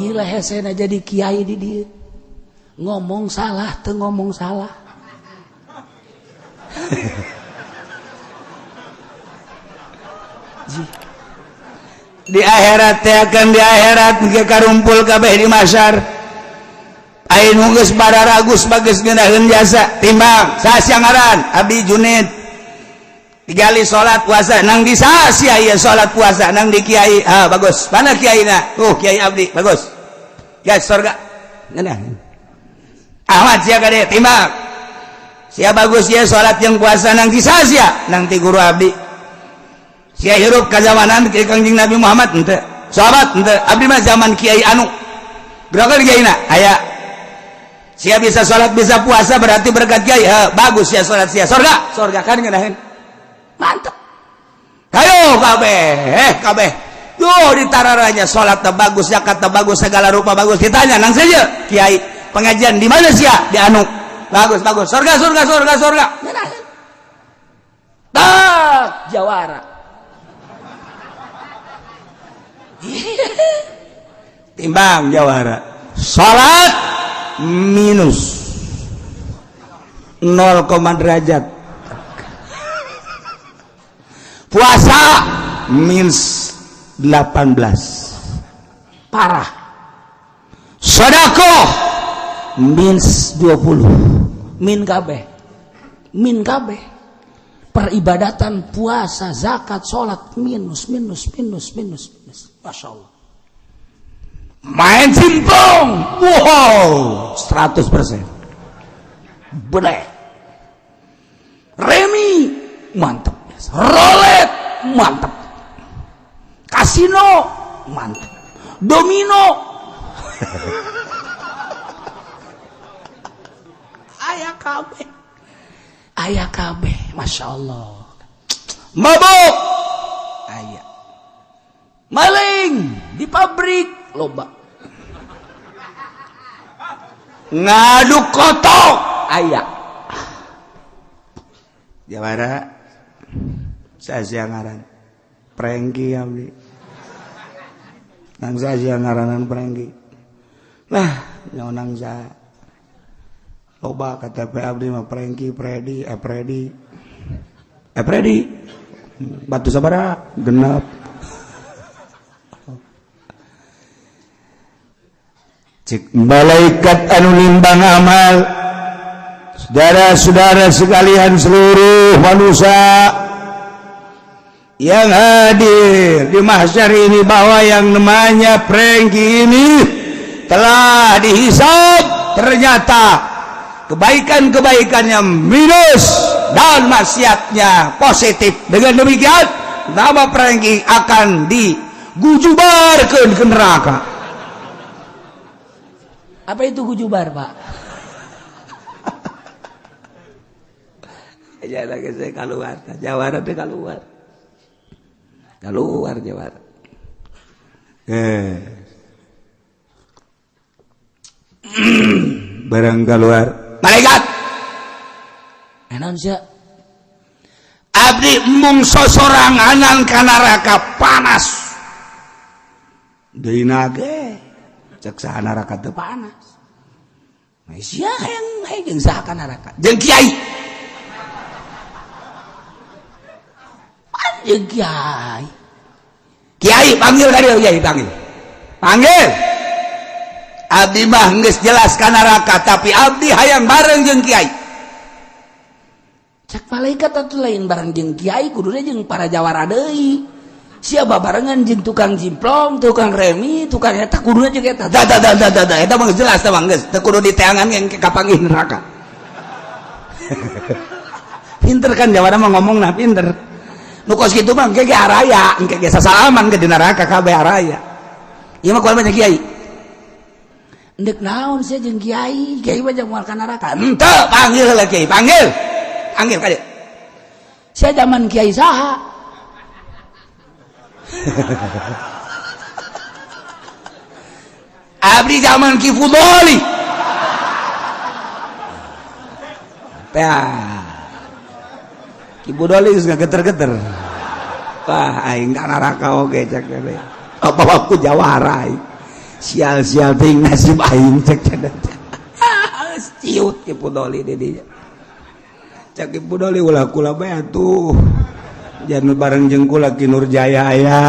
Gila hesena jadi kiai di dieu. Ngomong salah teu ngomong salah. Di akhirat teh akan di akhirat ge karumpul kabeh di mahsyar. Ayeuna nu geus bararagus bagus ngeunaheun jasa timbang saha ngaran Abdi Junid. Digali salat puasa nang di saha sia ieu salat puasa nang di kiai. Ah bagus. Mana kiaina? Tuh kiai abdi bagus. Ya surga. Ngeunaheun. Ahmad sia kade timbang. Sia bagus ya salat jeung puasa nang di saha sia? Nang ti guru abdi. Sia hirup kazamanan ke Kangjeng Nabi Muhammad henteu. Sahabat henteu. Abdi mah zaman kiai anu. Gerakan kiaina aya. Sia bisa salat bisa puasa berarti berkat kiai. Ha, bagus sia salat sia. Surga, surga kan ngeunaheun. Mantep. Hayo kabeh, kabeh. Duh ditararanya salat teh bagus, zakat teh bagus, segala rupa bagus. Ditanya nang saja kiai pengajian di mana sia? Di anu. Bagus, bagus. Surga, surga, surga, surga. Ngeunaheun. Tak jawara. Timbang jawara. Salat minus 0, derajat. Puasa minus 18. Parah. Sedekah minus 20. Min kabeh. Min kabeh. Peribadatan, puasa, zakat, salat minus minus minus minus minus. Masya Allah. Main simpong, wow, 100%. Boleh. Remi mantep. Rolet mantep. Kasino mantep. Domino. Aya kabeh. Aya kabeh, Masya Allah. Mabuk. Aya. Maling di pabrik loba. Ngaduk kotok aya. Jawara saja ngaran Prengki abdi. Nang saja ngaranan Prengki. Lah nyaonang sa loba KTP abdi mah Prengki, Predi, Epredi. Epredi. Batu sabara genep. Cek malaikat anu nimbang amal, saudara-saudara sekalian seluruh manusia yang hadir di mahsyar ini, bahwa yang namanya Prengki ini telah dihisab, ternyata kebaikan-kebaikannya minus dan maksiatnya positif. Dengan demikian nama Prengki akan digujubarkan ke neraka. Apa itu gujubar, Pak? Ya lagi saya keluar, jawara teh keluar. Keluar jawara. Barang keluar. Malaikat. Enon sia. Abdi embung sosoranganan ka neraka panas. Deui nage. Cek saha neraka teu panas. Sia hayang hayang saha ka neraka? Jeung kiai. Jeung kiai. Kiai panggil ka dieu, kiai panggil. Panggil. Abdi mah geus jelas ka neraka, tapi abdi hayang bareng jeung kiai. Cek malaikat atuh lain bareng jeung kiai, kuduna jeung para jawara deui. Siapa barengan jeung tukang jimplong, tukang remi, tukang eta kuduna jeung eta. Da da da da da eta mah jelas tah mah geus teu kudu diteangan yang kapanggih neraka. Pinter kan jawara mah ngomongna pinter. Nu kos kitu mah engke ge araya, engke ge sasalaman ke di neraka kabeh araya. Ieu mah kumaha kiai? Endek naon sia jeung kiai? Kiai mah jeung moal ka neraka. Henteu, panggil heula kiai, panggil. Panggil ka dieu. Sia zaman kiai saha? Abdi zaman Ki Fudoli. Tah. Ki Fudoli geus ngageter-geter. Wah, aing ka neraka oge cek teh. Apa aku jawara aing. Sial-sial ting nasib aing, cek cenah. Ciut Ki Pudoli di dinya. Cek Ki Pudoli, "Ulah kula bae atuh. Jangan bareng jeung kula Ki Nurjaya aya.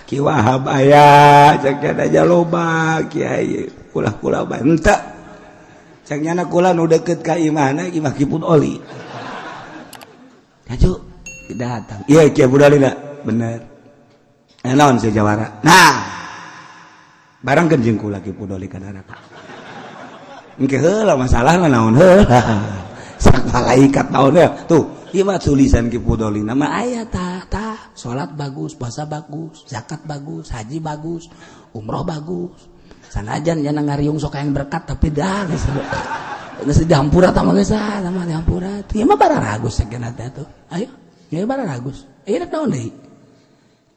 Ki Wahab aya," cek cenah, aja loba kiai. "Ulah kula bae." Henteu. Cek nyana, "Kula nu deket ka imahna, imah Ki Pudoli." Kaju datang. Iya, Ki Pudoli da. Bener. Eh, naon si jawara? Nah. Bareng kan jeung kula Ki Pudoli ka neraka. Engke heula masalahna naon heula. Sak malaikat naon ya. Tuh, ieu mah tulisan Ki Pudoli nama aya tah tah. Salat bagus, puasa bagus, zakat bagus, haji bagus, umroh bagus. Sanajan nyana ngariung sok yang berkat, tapi dah geus geus dihampura tah mah, geus ah sama dihampura. Ieu mah bararagus sakeuna teh tuh. Ayo, ieu bararagus. Ieu naon deui?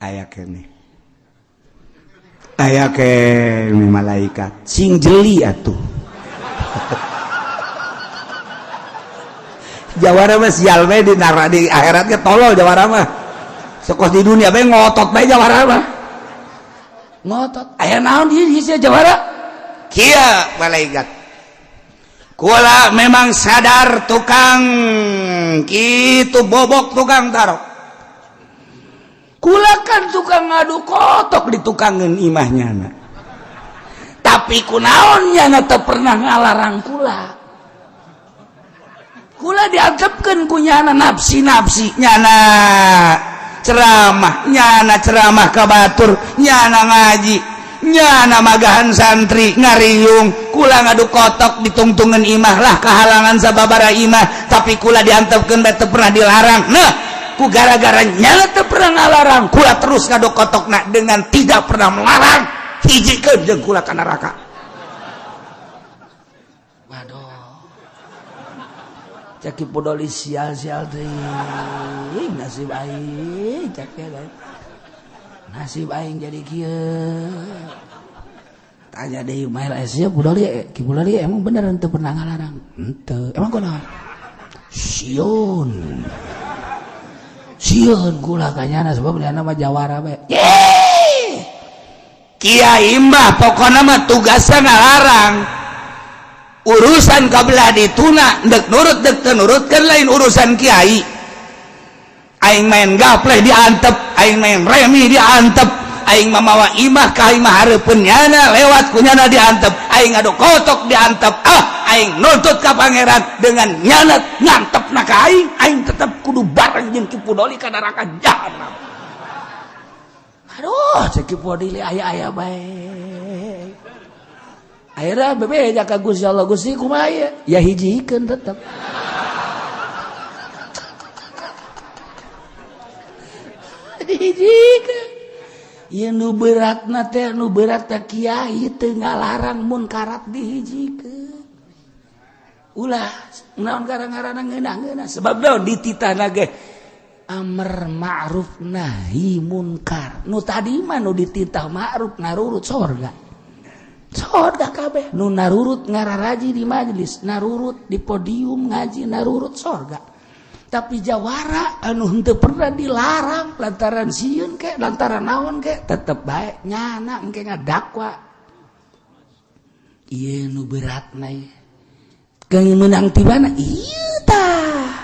Aya keneh. Aya keneh malaikat. Sing jeli atuh. Jawara mah sial bae di nara, di akhirat ge tolol jawara mah. Sekos di dunia bae ngotot bae jawara mah. Ngotot. Aya naon ieu sia jawara? Kieu malaikat. Kula memang sadar tukang kitu bobok, tukang tarok. Kula kan tukang ngadu kotok di tukangan imahnya. Tapi kunaon nyana teu pernah ngalarang kula? Kula diantepkeun ku nyana nafsi-nafsi. Nyana ceramah, nyana ceramah ka batur, nyana ngaji, nyana magahan santri ngariung, kula ngadu kotok ditungtungan imah lah kehalangan sababara imah, tapi kula diantepkeun bae teu pernah dilarang. Nah, ku gara-gara nyana teu pernah ngalarang, kula terus ngadu kotokna dengan tidak pernah melarang, hijikeun jeung kula ka neraka. Waduh. Cek Ki Pudoli, sial-sial teuing nasib aing, cek ya nasib aing jadi kieu. Tanya deui mael sia Pudoli, Ki Pudoli emang bener henteu pernah ngalarang? Henteu. Emang kunaon? Sieun. Sieun kula ka nyana sebab nyana mah jawara bae. Yeay! Kiai mah pokona mah tugasna ngalarang. Urusan kabelah dituna dek nurut dek teu nurut kan lain urusan kiai. Aing main gapleh diantep, aing main remi diantep, aing mamawa imah ka imah hareupeun nyana lewat ku nyana diantep, aing ngadu kotok diantep. Ah, aing nuntut ka pangeran dengan nyana ngantepna ka aing, aing tetep kudu bareng jeung Ki Pudoli ka neraka jahanam. Aduh, cek Ki Pudoli, aya-aya bae. Akhirnya bebeja ka Gusti Allah, "Gusti, kumaha ieu?" Ya hijikeun tetep. Dihijikeun. Ieu nu beratna teh, nu berat teh kiai teu ngalarang munkarat dihijikeun. Ulah naon gara-garana ngeunah-ngeunah, sebab naon dititahna ge amar ma'ruf nahi munkar. Nu tadi mah nu dititah ma'ruf narurut sorga. Sorga kabeh nu narurut ngararaji di majelis, narurut di podium ngaji, narurut sorga. Tapi jawara anu henteu pernah dilarang lantaran sieun ke lantaran naon ke tetep bae nyana engke ngadakwa. Ieu nu beratna ieu. Keung meunang tibana ieu tah.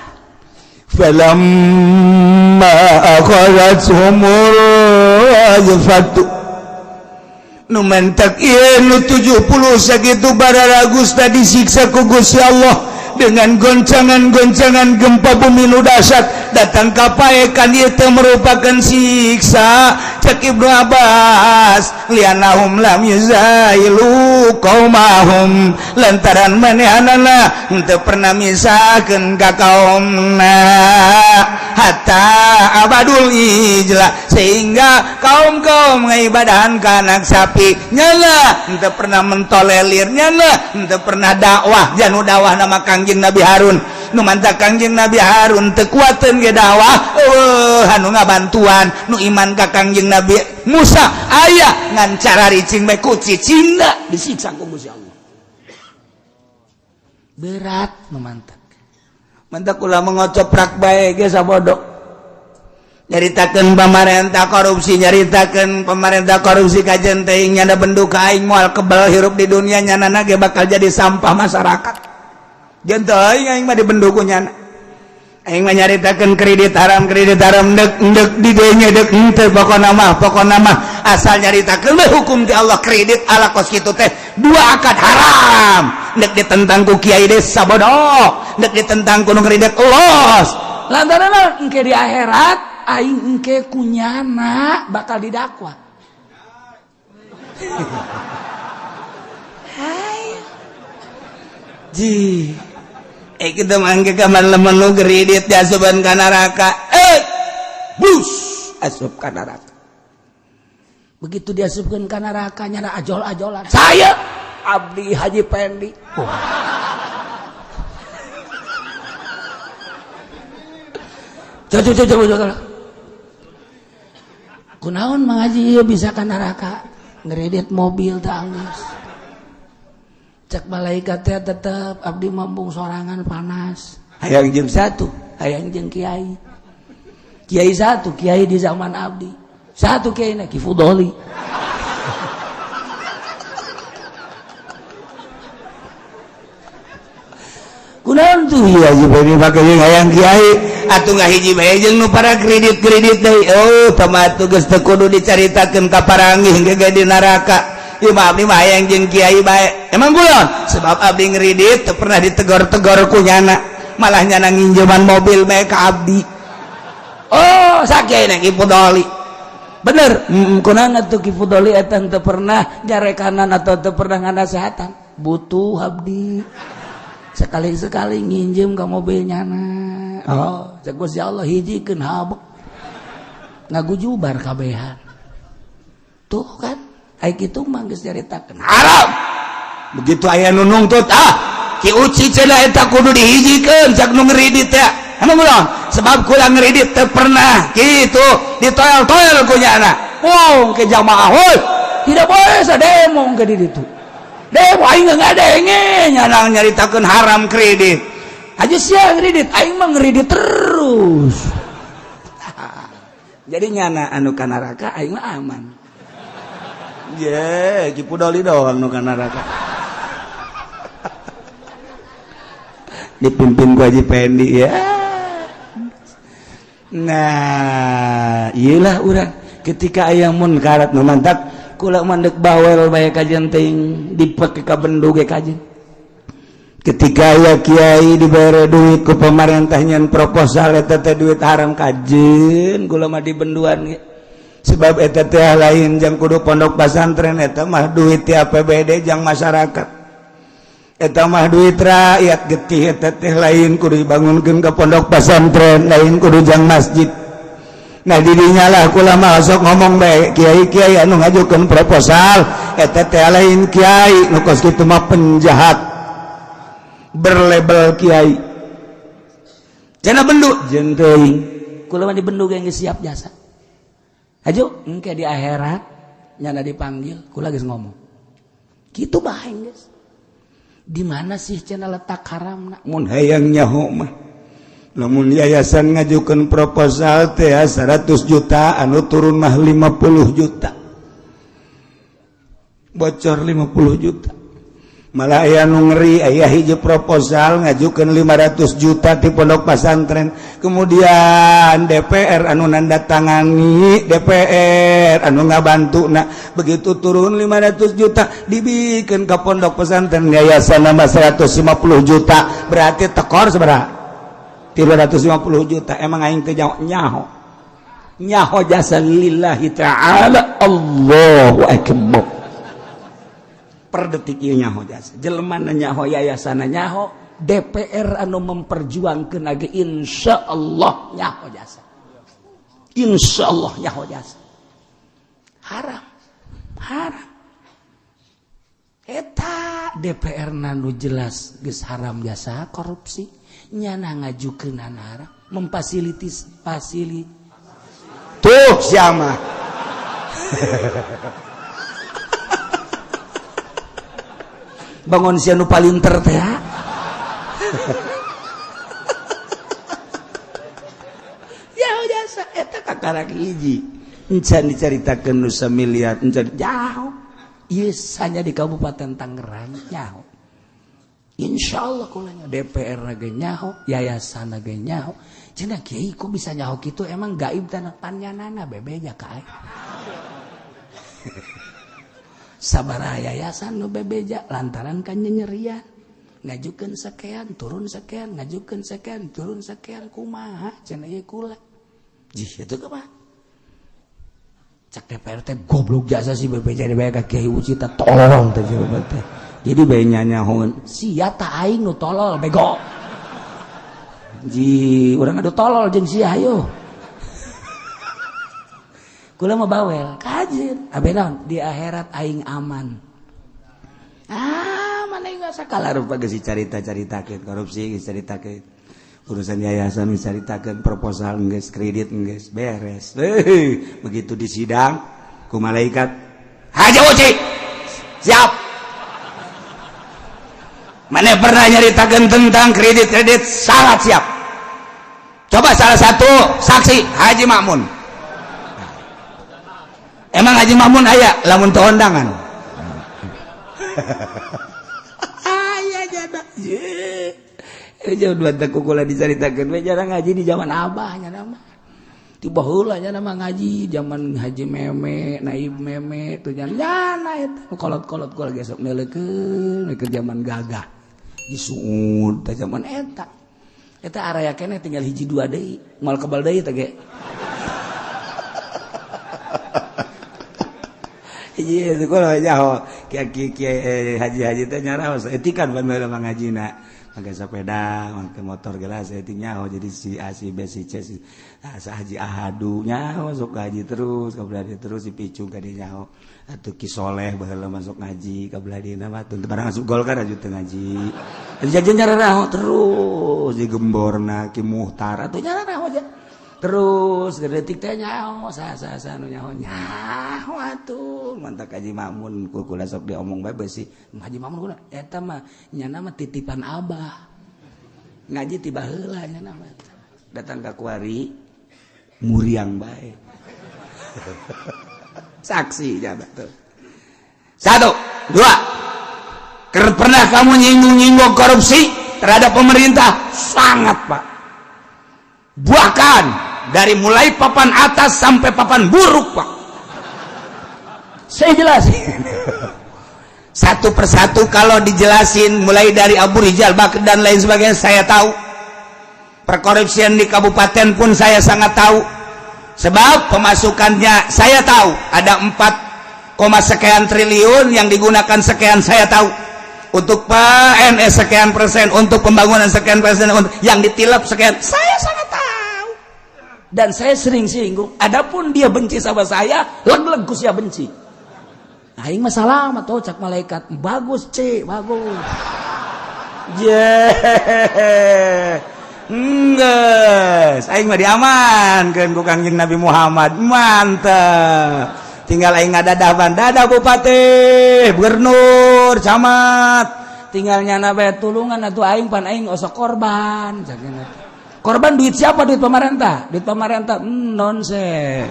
Falamma akhadhathumur rajfatu. Nu mentak ieu nu 70 sakitu bararagus tadi disiksa ku Gusti Allah dengan goncangan-goncangan gempa bumi nu dahsyat datang ka paekan. Ieu teh merupakan siksa, cek Ibnu Abbas, lianahum lam yuzailu qaumahum, lantaran manehanana henteu pernah misahkeun ka kaumna, hatta abadul ijla, sehingga kaum-kaum ngaibadahan ka anak sapi. Nyana henteu pernah mentolerir, nyana henteu pernah dakwah janu dakwah nama Kangjeng Nabi Harun. Nu mantap Kangjeng Nabi Harun teu kuateun ge dakwah, eueuh anu ngabantuan. Nu iman ka Kangjeng Nabi Musa aya, ngan cara ricing bae ku cicingna disiksa ku Gusti Allah. Berat nu mantap. Mantap ulah mengocoprak bae ge sabodo. Nyaritakeun pamarentah korupsi, nyaritakeun pemerintah korupsi kajen teuing nyana bendu ka aing moal kebal hirup di dunia, nyana ge bakal jadi sampah masyarakat. Jeung teuing aing mah dibendu ku nyana. Aing mah nyaritakeun kredit haram dek dek di dieu dek henteu, pokona mah asal nyaritakeun we hukum ti Allah kredit ala kos kitu teh dua akad haram. Dek ditentang ku kiai desa bodoh, dek ditentang ku nu kredit los. Lantaran engke di akhirat aing engke kunyana bakal didakwa. Hai. Ji. Kita mangke kamar lemon nu kredit diasupan ka neraka. Bus asup ka neraka. Begitu diasupkeun ka neraka nyana ajol-ajolan. Saya Abdi Haji Pendi. Oh. Coba. Kunaon Mang Haji ieu bisa ka neraka? Ngredit mobil teh anggeus. Cek malaikat teh tetep abdi mambung sorangan panas. Hayang jeung satu, hayang jeung kiai. Kiai satu, kiai di zaman abdi. Satu kiai na Ki Fudoli. Kunaon tuh ieu Haji Pendi make jeung hayang kiai atuh ngahiji bae jeung nu para kredit-kredit deui. Oh, tama geus teu kudu dicaritakeun ka paranggih ge di neraka. Ieu mah abdi mah hayang jeung kiai bae. Emang kulon? Sebab abdi ngredit teu pernah ditegor-tegor ku nyana. Malah nyana nginjeman mobil bae ka abdi. Oh, sakiai na Ki Fudoli. Bener, kunaon atuh Ki Fudoli eta teu pernah nyarekanan atau teu pernah nganasehatan. Butuh abdi. Sekali-sekali nginjem ke mobil nyana. Oh, cek Gusti Allah hijikeun habek. Ngagujubar kabehan. Tuh kan, ai kitu mah geus nyaritakeun haram. Begitu aya nu nungtut, ah, Ki Uci cenah eta kudu dihijikeun cak nu ngredit teh. Anu ulah, sebab kula ngredit teu pernah kitu ditoel-toel ku nyana. Wong ke jamaah heuy, tidak boleh sademo ke di ditu. Demo aing ngadenge nyana nyaritakeun haram kredit. Aja sia ngredit, aing mah ngredit terus. Jadi nyana anu ka neraka aing mah aman. Ye, Ki Fudoli doang nu ka neraka. Dipimpin ku Haji Pendi ya. Nah, iyalah urang ketika aya munkarat nu mantak kula mandek bawel bae kajen teuing dipake ka bendu ge kajen. Ketika aya kiai dibere duit ku pemerintah nyen proposal eta teh duit haram kajen kula mah dibenduan ge. Sebab eta teh lain jang kudu pondok pesantren, eta mah duit ti APBD jang masyarakat. Eta mah duit rakyat getih eta teh lain kudu dibangunkeun ka pondok pesantren, lain kudu jang masjid. Nah didinya lah kula mah sok ngomong bae kiai-kiai anu ngajukeun proposal eta teh lain kiai nu kos kitu mah penjahat berlabel kiai. Cenah bendu jeung teuing kula mah dibendu ge geus siap jasa. Hajo engke di akhirat nyana dipanggil kula geus ngomong. Kitu bae geus. Di mana sih cenah letak haramna? Mun hayang nyaho mah lamun yayasan ngajukeun proposal teh 100 juta anu turun mah 50 juta. Bocor 50 juta. Malah aya nu ngeri aya hiji proposal ngajukeun 500 juta di pondok pesantren. Kemudian DPR anu nandatangani, DPR anu ngabantu. Nah, begitu turun 500 juta dibikeun ka pondok pesantren yayasan nama 150 juta, berarti tekor sabaraha? 350 juta. Emang aing teh nyaho. Nyaho jasa lillahi ta'ala. Allahu akbar. Per detik ieu nyaho jasa. Jelema nyaho, yayasan nyaho, DPR anu memperjuangkeun age insyaallah nyaho jasa. Insyaallah nyaho jasa. Haram. Haram. Eta DPR nu jelas geus haram jasa korupsi, nyana ngajukeun haram, memfasilitis fasili. Tuh siapa? Bangun sia nu palinter teh. Ya jasa eta ka Karak hiji encan dicaritakeun nu samiliar encan jauh. Ieu hanya di Kabupaten Tangerang nyaho. Insya Allah kulanya DPR ge nyaho, yayasan ge nyaho. Cenah kiai kok bisa nyaho kitu, emang gaib tanah panyanana bebeja ka aing. Sabaraha yayasan nu bebeja lantaran kan nyerian. Ngajukeun sekian, turun sekian, ngajukeun sekian, turun sekian, kumaha cenah ieu kula. Jih itu kumaha? Cak DPR teh goblok jasa si bebeja dibayar ka Kiai Uci teh tolol teh teh. Jadi bae nyanyahoeun sia ta aing nu tolol bego. Ji urang adu tolol jeung sia hayo. Kula mah bawel kajeun abe naon di akhirat aing aman. Ah mana aing sakala rupa geus dicarita-caritakeun korupsi geus caritakeun urusan yayasan geus caritakeun proposal geus kredit geus beres. Heuh, begitu di sidang ku malaikat Haji Uci siap. Mana pernah nyaritakeun tentang kredit-kredit sangat siap. Coba salah satu saksi Haji Makmun. Emang Haji Makmun aya lamun teu ondangan. Aya jada. Jauh dua teh kukula dicaritakeun we jarang ngaji di zaman abah nya nama. Ti baheula nya nama ngaji zaman Haji Meme, Naib Meme tuh jana eta kolot-kolot kula gesok neuleukeun ke zaman gagah. Disuud teh zaman eta. Eta area keneh tinggal hiji dua deui, moal kebal deui teh ge. Hiji itu kula nyaho kiai haji-haji teh nyaraos etikan pan baheula mah ngajina. Make sepeda, make motor gelas etik nyaho jadi si A si B si C si ah, Haji Ahadu nyaho sok ngaji terus ka belah terus si Picung ka dieu nyaho atuh Ki Soleh baheula masuk ngaji ka belah dieu mah teu barang asup Golkar aju teu ngaji. Jadi nyararaho terus di gemborna Ki Muhtar atuh nyararaho aja. Terus detik teh nyaho sa-sa nu nyaho nyaho atuh mantak Haji Makmun ku kula sok diomong bae beusi Haji Makmun kula eta mah nyana mah titipan abah ngaji ti baheula nyana mah datang ka kuari muriang bae. Saksi jaba tuh. 1 2 pernah kamu nyinggung-nyinggung korupsi terhadap pemerintah? Sangat Pak. Bahkan dari mulai papan atas sampai papan buruk Pak. Saya jelasin satu persatu kalau dijelasin mulai dari Abu Rizal Bakri dan lain sebagainya saya tahu. Perkorupsian di kabupaten pun saya sangat tahu. Sebab pemasukannya saya tahu ada 4, sekian triliun yang digunakan sekian saya tahu. Untuk PNS sekian persen, untuk pembangunan sekian persen, untuk yang ditilap sekian, saya sangat tahu. Dan saya sering singgung. Adapun dia benci sama saya, leg-leg ku sia benci. Aing mah salah atau cak malaikat, bagus C, bagus. Enggeus, aing mah diamankeun ku Kangjeng Nabi Muhammad. Mantep. Tinggal aing ngadadaban, dadah bupati, gubernur, camat. Tinggal nyana bae tulungan atuh aing pan aing osok korban. Korban duit siapa? Duit pemerintah. Duit pemerintah nonsen.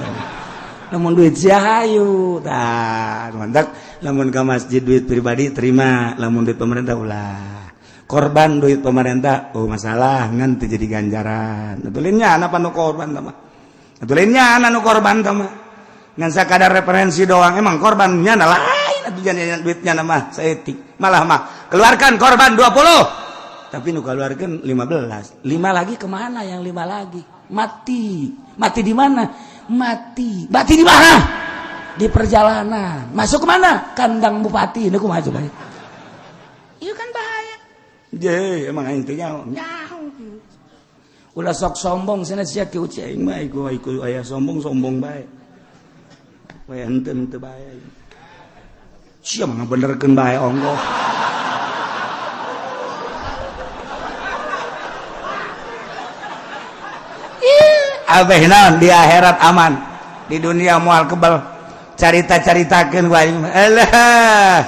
Lamun duit sia hayu tah mantap. Lamun ka masjid duit pribadi terima, lamun duit pemerintah ulah. Korban duit pemerintah oh masalah ngan teu jadi ganjaran. Atulinnya anak nu korban tah mah. Atulinnya anak nu korban tah mah. Ngan sakadar referensi doang emang korbannya na lain atuh jangan duitnya na mah saeutik. Malah mah keluarkan korban 20. Tapi nu keluarkan 15. 5 lagi kemana yang 5 lagi? Mati. Mati di mana? Mati. Mati di mana? Di perjalanan. Masuk kemana? Kandang bupati. Ini kumaha coba? Itu kan bahaya. Je, emang aing teh nyaho. Nyaho. Ulah sok sombong cenah sia ki uci aing mah iku iku aya sombong-sombong bae. Bae henteu henteu bae. Sia mah ngabenerkeun bae onggoh. Abeh naon di akhirat aman, di dunia moal kebal. Carita-caritakeun ku aing mah. Alah.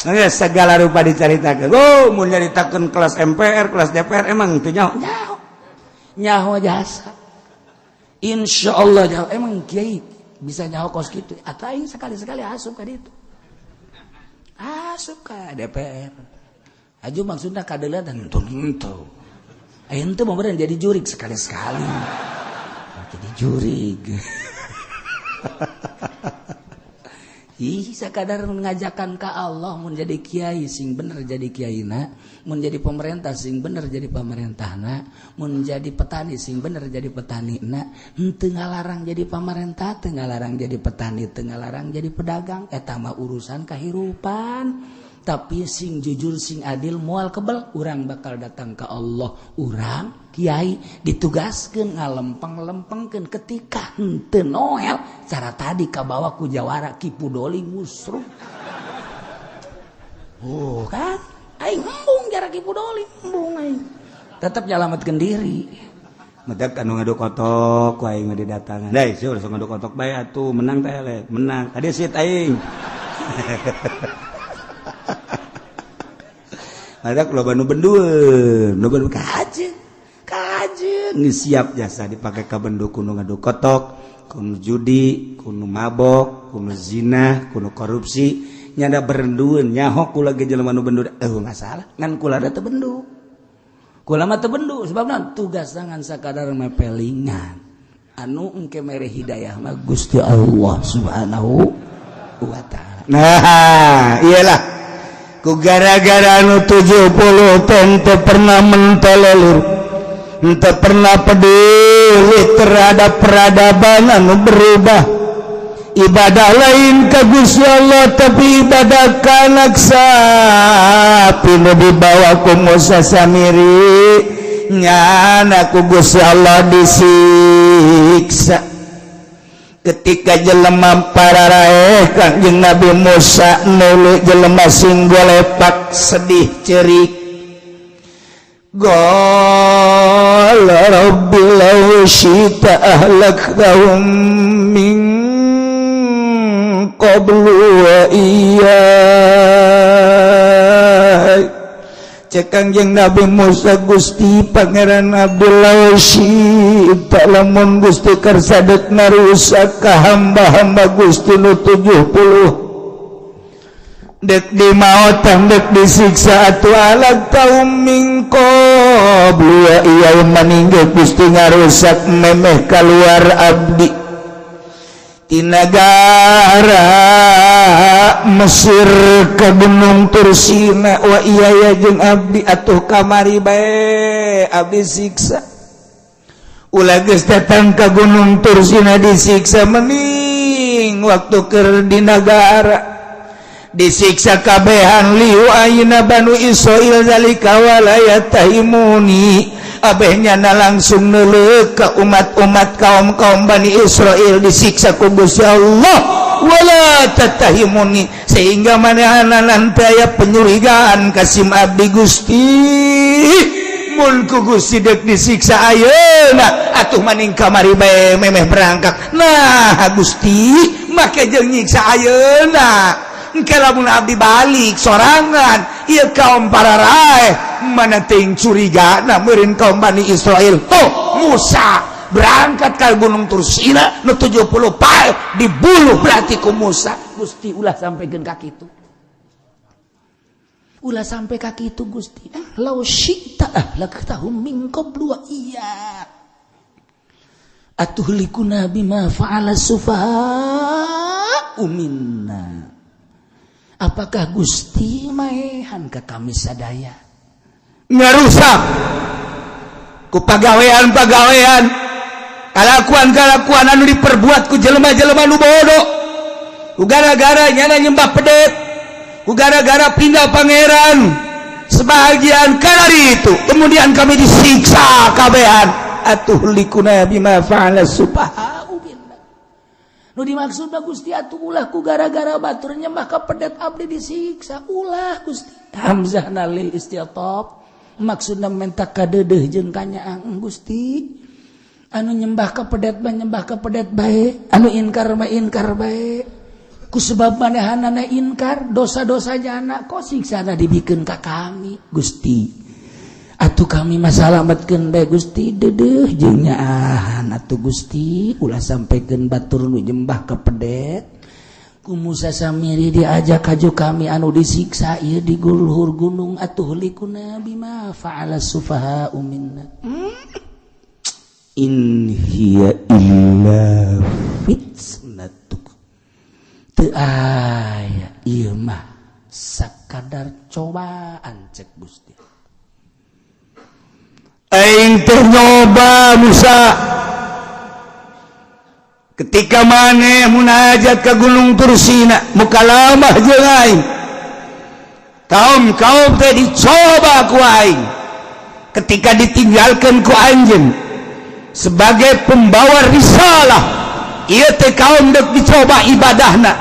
Geus segala rupa dicaritakeun. Oh, mun nyaritakeun kelas MPR, kelas DPR emang teu nyaho. Nyaho. Nyaho jasa. Insya Allah jawab. Emang kiai bisa nyaho kos gitu? Atau aing sekali-sekali asup ka ditu. Asup ka DPR. Aju maksudnya kadeuleuan henteu. Aing teu mau jadi jurig sekali-sekali. Jadi jurig. Ih, sakadar ngajakan ka Allah mun jadi kiai sing bener jadi kiaina, mun jadi pemerintah sing bener jadi pemerintahna, mun jadi petani sing bener jadi petanina, henteu ngalarang jadi pemerintah, teu ngalarang jadi petani, teu ngalarang jadi pedagang, eta mah urusan kahirupan. Tapi sing jujur sing adil moal kebel, urang bakal datang ke Allah. Urang kiai ditugaskeun ngalempeng-lempengkeun ketika henteu noel cara tadi kabawa ku jawara kipu doli musruh. Oh kan aing embung jara kipu doli embung aing. Tetep nyalametkeun diri. Medak anu ngadu kotok ku aing mah didatangan. Deui seur sok ngadu kotok bae atuh menang teh le, menang. Tadi sit aing. Ada loba nu bendueun, loba nu kajeun. Kajeun geus siap jasa dipake ka bendu kuno ngadu kotok, kuno judi, kuno mabok, kuno zina, kuno korupsi, nyada berendueun nyaho kula ge jelema nu bendu eueuh masalah, ngan kula da teu bendu. Kula mah teu bendu sebabna tugas ngan sakadar mepelingan. Anu engke mere hidayah mah Gusti Allah Subhanahu wa taala. Nah, iyalah ku gara-gara anu 70 teu pernah mentololur, teu pernah peduli terhadap peradaban anu berubah. Ibadah lain ka Gusti Allah tapi ibadah ka anak sapi nu dibawa ku Musa Samiri nyana ku Gusti Allah disiksa. Ketika jelema pararaeh Kangjeng Nabi Musa nulu jelema sing golepak sedih cerik. Qala rabbi law syi'ta ahlaktahum min qablu wa iyyai. Cek Kangjeng Nabi Musa, Gusti Pangeran Abdullah syi'ta lamun Gusti kersa dek ngarusak ka hamba-hamba Gusti nu 70 dek dimaotan dek disiksa atuh alak taum min qablu wa iyyai maningge Gusti ngarusak memeh kaluar abdi ti nagara Mesir ke Gunung Tursina wa iya jeung abdi atuh kamari bae abdi siksa. Ulah geus datang ka Gunung Tursina disiksa mending waktu keur di nagara disiksa kabehan liu ayeuna Banu Israil zalika wala yatahimuni. Abehnya na langsung neuleuh ka umat-umat kaum-kaum Bani Israil disiksa ku Gusti Allah wala tatahimuni sehingga manehna nanti aya penyurigaan kasim abdi Gusti mun ku Gusti deuk disiksa ayeuna atuh maning kamari bae memeh berangkat. Nah Gusti make jeung nyiksa ayeuna engke lamun abdi balik sorangan ieu kaum pararaeh mana teuing curigana meureun kaum Bani Israil. Tuh Musa berangkat ke Gunung Tursina nu 70 pae dibuluh berarti ku Musa. Gusti ulah sampaikan ka kitu. Ulah sampai ka kitu Gusti. Law syi'ta ahlaktahum min qablu wa iya. Atuhlikuna bima fa'ala sufaha'u minna. Apakah Gusti maehan ka kami sadaya? Ngarusak ku pagawean-pagawean kalakuan-kalakuan anu diperbuat ku jelema-jelema nu bodoh, ku gara-gara nyana nyembah pedet, ku gara-gara pindah pangeran sebagian karena itu kemudian kami disiksa kabehan. Atuhlikuna bima fa'ala sufaha minna. Nu dimaksud Gusti atuh ulah ku gara-gara batur nyembah ka pedet abdi disiksa ulah Gusti. Hamzah nalil istiatab maksudna menta kadeudeuh jeung kanyaang Gusti. Anu nyembah ka pedet mah nyembah ka pedet bae, anu inkar mah inkar bae. Ku sebab manehanana inkar dosa-dosa jana kok siksana dibikeun ka kami Gusti. Atuh kami masalamatkeun bae Gusti, deudeuh jeung nyaahan atuh Gusti, ulah sampaikeun batur nu nyembah ka pedet. Ku Musa Samiri diajak kaju kami anu disiksa ieu di luhur gunung, atuhlikuna bima fa'ala sufaha'u minna. In hiya illa fitnatuk, teu aya ieu mah sakadar cobaan cek Gusti. Aing teh nyoba Musa ketika maneh munajat ke Gunung Tursina, mukalamah jeung aing. Kaum-kaum teh dicoba ku aing ketika ditinggalkan ku anjeun sebagai pembawa risalah. Ieu teh kaum dek dicoba ibadahna.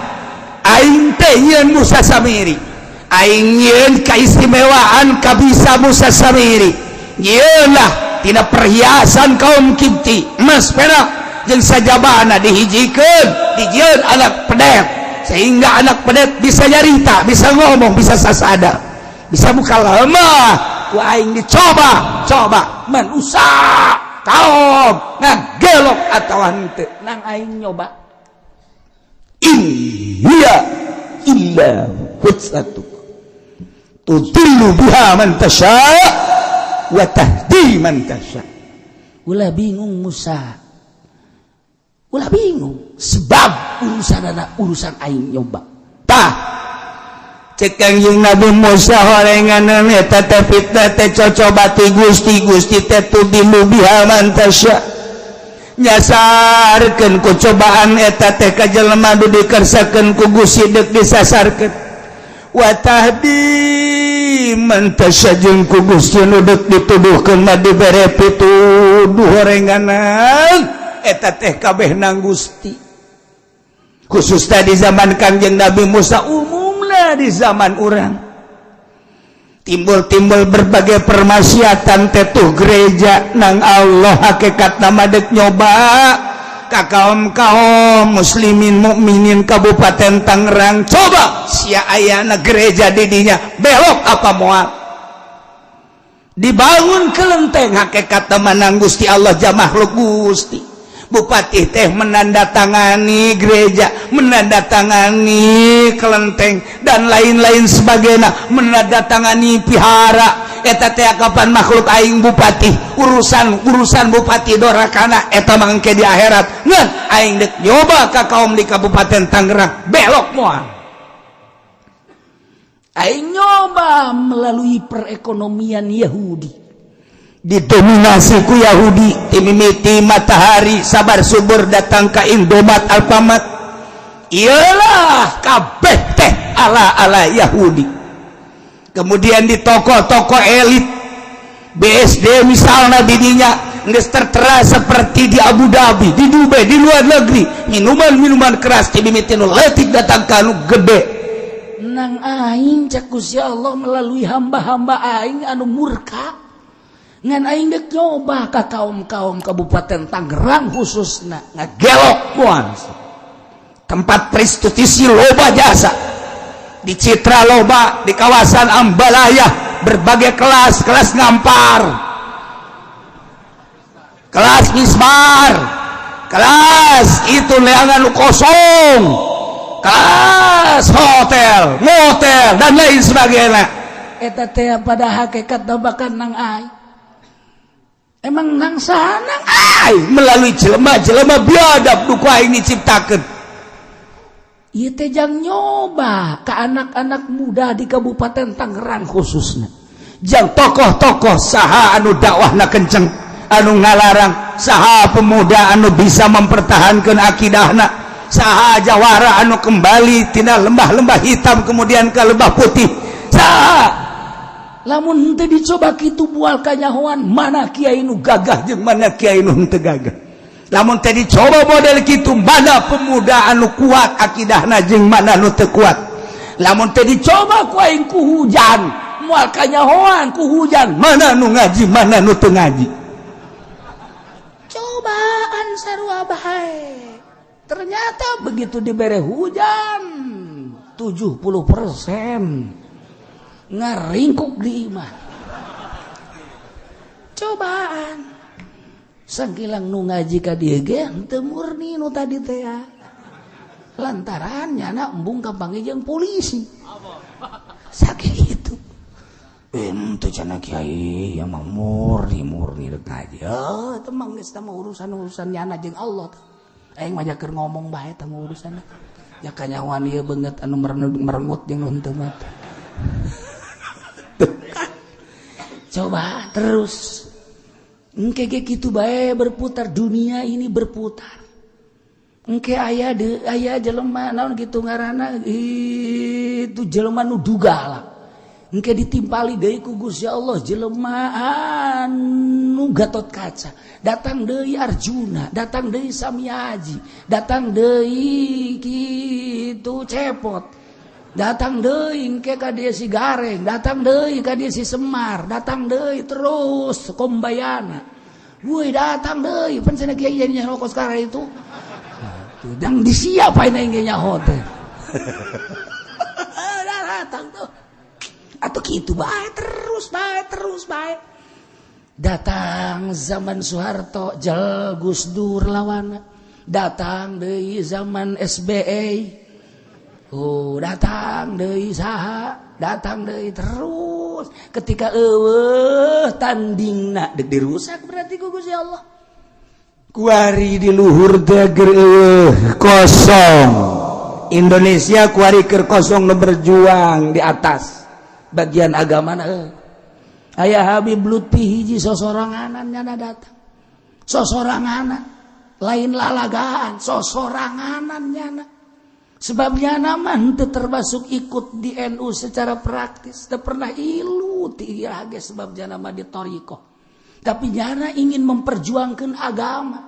Aing teh yeun Musa Samiri, aing yeun kaistimewaan kabisa Musa Samiri, yeun lah tina perhiasan kaum Kipti, emas perak jeung sajabana dihijikeun, dijieun anak pedet sehingga anak pedet bisa nyarita, bisa ngomong, bisa sasada, bisa mukalamah. Ku aing dicoba coba manusia kaum ngagelok atau henteu, nang aing nyoba. In hiya illa fitnatuk tudillu biha man tasha wa tahdi man tasha. Ulah bingung Musa, ulah bingung, sebab urusan anak urusan aing nyoba. Tah, cek Kangjeng Nabi Musa, horengan eta teh fitnah teh cocoba ti Gusti. Gusti teh tudillu biha man tasha, nyasarkeun ku cobaan eta teh ka jelema nu dikersakeun ku Gusti deuk disasarkeun, wa tahdi man tasha, jeung ku Gusti nu deuk dituduhkeun mah dibere pituduh. Horenganan eta teh kabeh nang Gusti, khusus tadi zaman Kangjeng Nabi Musa, umumlah di zaman urang timbul-timbul berbagai permaksiatan tetuh gereja nang Allah hakikat nama dek nyoba ka kaum kaum muslimin mukminin Kabupaten Tangerang. Coba sia ayana gereja didinya, belok apa moal? Dibangun kelenteng, hakikat menang Gusti Allah jam makhluk Gusti. Bupati teh menandatangani gereja, menandatangani kelenteng dan lain-lain sebagainya, menandatangani pihara eta teh kapan makhluk aing bupati. Urusan urusan bupati dorakana eta mangke di akhirat, ngan aing dek nyoba ka kaum di Kabupaten Tangerang, belok moal? Aing nyoba melalui perekonomian Yahudi. Didominasi ku Yahudi timimiti matahari sabar subur datang ke Indomaret, Alfamart, iyalah kabeh teh ala-ala Yahudi. Kemudian di toko-toko elit BSD misalnya, didinya geus tertera seperti di Abu Dhabi, di Dubai, di luar negeri, minuman-minuman keras timimiti nu leutik datang ka nu gede. Nang aing cek Gusti Allah melalui hamba-hamba aing anu murka, ngan aing dek nyoba ka kaum-kaum Kabupaten Tangerang khususna. Ngagelok moal? Tempat prostitusi loba jasa di Citra, loba di kawasan Ambalaya, berbagai kelas, kelas ngampar, kelas mismar, kelas itu leangan kosong, kelas hotel, motel dan lain sebagainya. Eta teh pada hakikat bahkan nang aing emang nang saha, nang aing melalui jelema-jelema biadab nu ku aing diciptakeun. Ieu teh jang nyoba ke anak-anak muda di Kabupaten Tangerang khususnya. Jang tokoh-tokoh saha anu dakwahna kenceng, anu ngalarang saha, pemuda anu bisa mempertahankan akidahna saha, jawara anu kembali tina lembah-lembah hitam kemudian ke lembah putih saha? Lamun henteu dicoba kitu bual kanyahoan mana kiai nu gagah jeung mana kiai nu henteu gagah. Lamun teh dicoba model kitu, mana pemuda anu kuat akidahna jeung mana nu teu kuat. Lamun teh dicoba ku aing ku hujan, moal kanyahoan ku hujan mana nu ngaji, mana nu teu ngaji. Cobaan sarua bae. Ternyata begitu dibere hujan 70% ngaringkuk di imah. Cobaan sangkilang nu ngaji ka dieu ge henteu murni nu tadi teh, lantaran nyana embung kapanggih jeung polisi. Sakitu ente cenah kiai yang mah murni murni rek ngaji. Oh, itu mah geus mah urusan-urusan nyana jeung Allah. Aing mah keur ngomong bae teh urusan. Ya kanyawan ieu beungeut anu merengut jeung nu henteu mah. Coba terus. Engke ge kitu bae berputar, dunia ini berputar. Engke aya de aya jelema naon kitu ngaranna itu jelema nu duga lah. Engke ditimpali deui ku Gusti Allah jelema anu Gatot Kaca. Datang deui Arjuna, datang deui Samiaji, datang deui kitu Cepot. Datang deui engke ka dieu si Gareng, datang deui ka dieu si Semar, datang deui terus Kombayana. Woi, datang deui pan cenah kiai jadi nyaho kos sekarang itu. Tuh, dang disiapain aing ge nyaho teh. Datang tuh. Atau gitu bae terus bae terus bae. Datang zaman Soeharto, jel Gus Dur lawan. Datang deui zaman SBY. Oh, datang deui saha, datang deui terus. Ketika eueuh tandingna deuk dirusak berarti ku Gusti Allah. Kuari di luhur teh keur eueuh kosong. Indonesia kuari keur kosong nu berjuang di atas bagian agama na. Aya Habib Lutfi hiji sosoranganan nyana datang. Sosoranganan lain lalagaan, sosoranganan nyana. Sebabnya nama henteu termasuk ikut di NU secara praktis, teu pernah ilu ti ieu ge sebab nama di thoriqoh. Tapi nyana ingin memperjuangkan agama.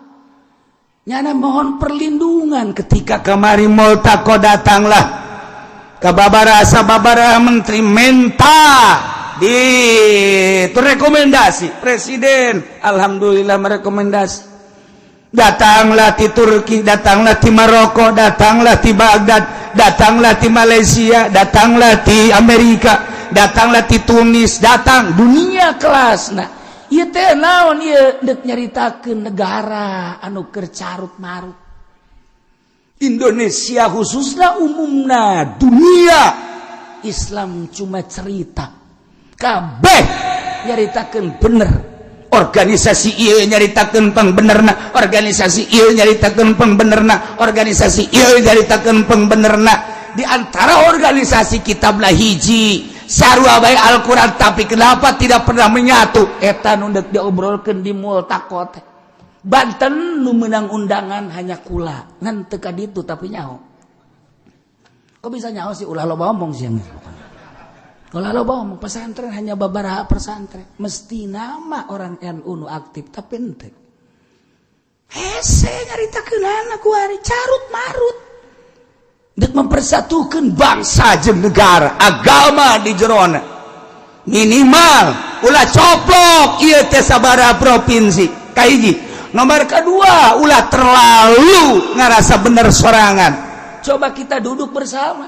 Nyana mohon perlindungan ketika kemari Multaqo, datanglah ke babara sababara menteri menta di itu rekomendasi presiden. Alhamdulillah merekomendasi. Datanglah di Turki, datanglah di Maroko, datanglah di Baghdad, datanglah di Malaysia, datanglah di Amerika, datanglah di Tunis, datang dunia kelas. Nah, ieu teh naon ieu deuk nyaritakeun negara anu keur carut marut. Indonesia khususnya, umumna dunia. Islam cuma cerita kabeh nyaritakeun bener. Organisasi ieu nyaritakeun pangbenerna, organisasi ieu nyaritakeun pangbenerna, organisasi ieu nyaritakeun pangbenerna. Di antara organisasi kitablah hiji sarua bae Al-Qur'an, tapi kenapa tidak pernah menyatu? Eta nu deuk diobrolkeun di Multaqo teh. Banten nu menang undangan hanya kula ngan teu ka ditu, tapi nyaho. Kok bisa nyaho sih? Ulah loba omong sih, ulah loba omong. Pesantren hanya beberapa pesantren, mesti nama orang NU nu aktif, tapi ente hese nyaritakeun kuari carut marut dek mempersatukan bangsa jeung negara, agama di jerona minimal ulah coplok ieu teh sabaraha provinsi. Kahiji, nomor kedua, ulah terlalu ngerasa bener sorangan. Coba kita duduk bersama,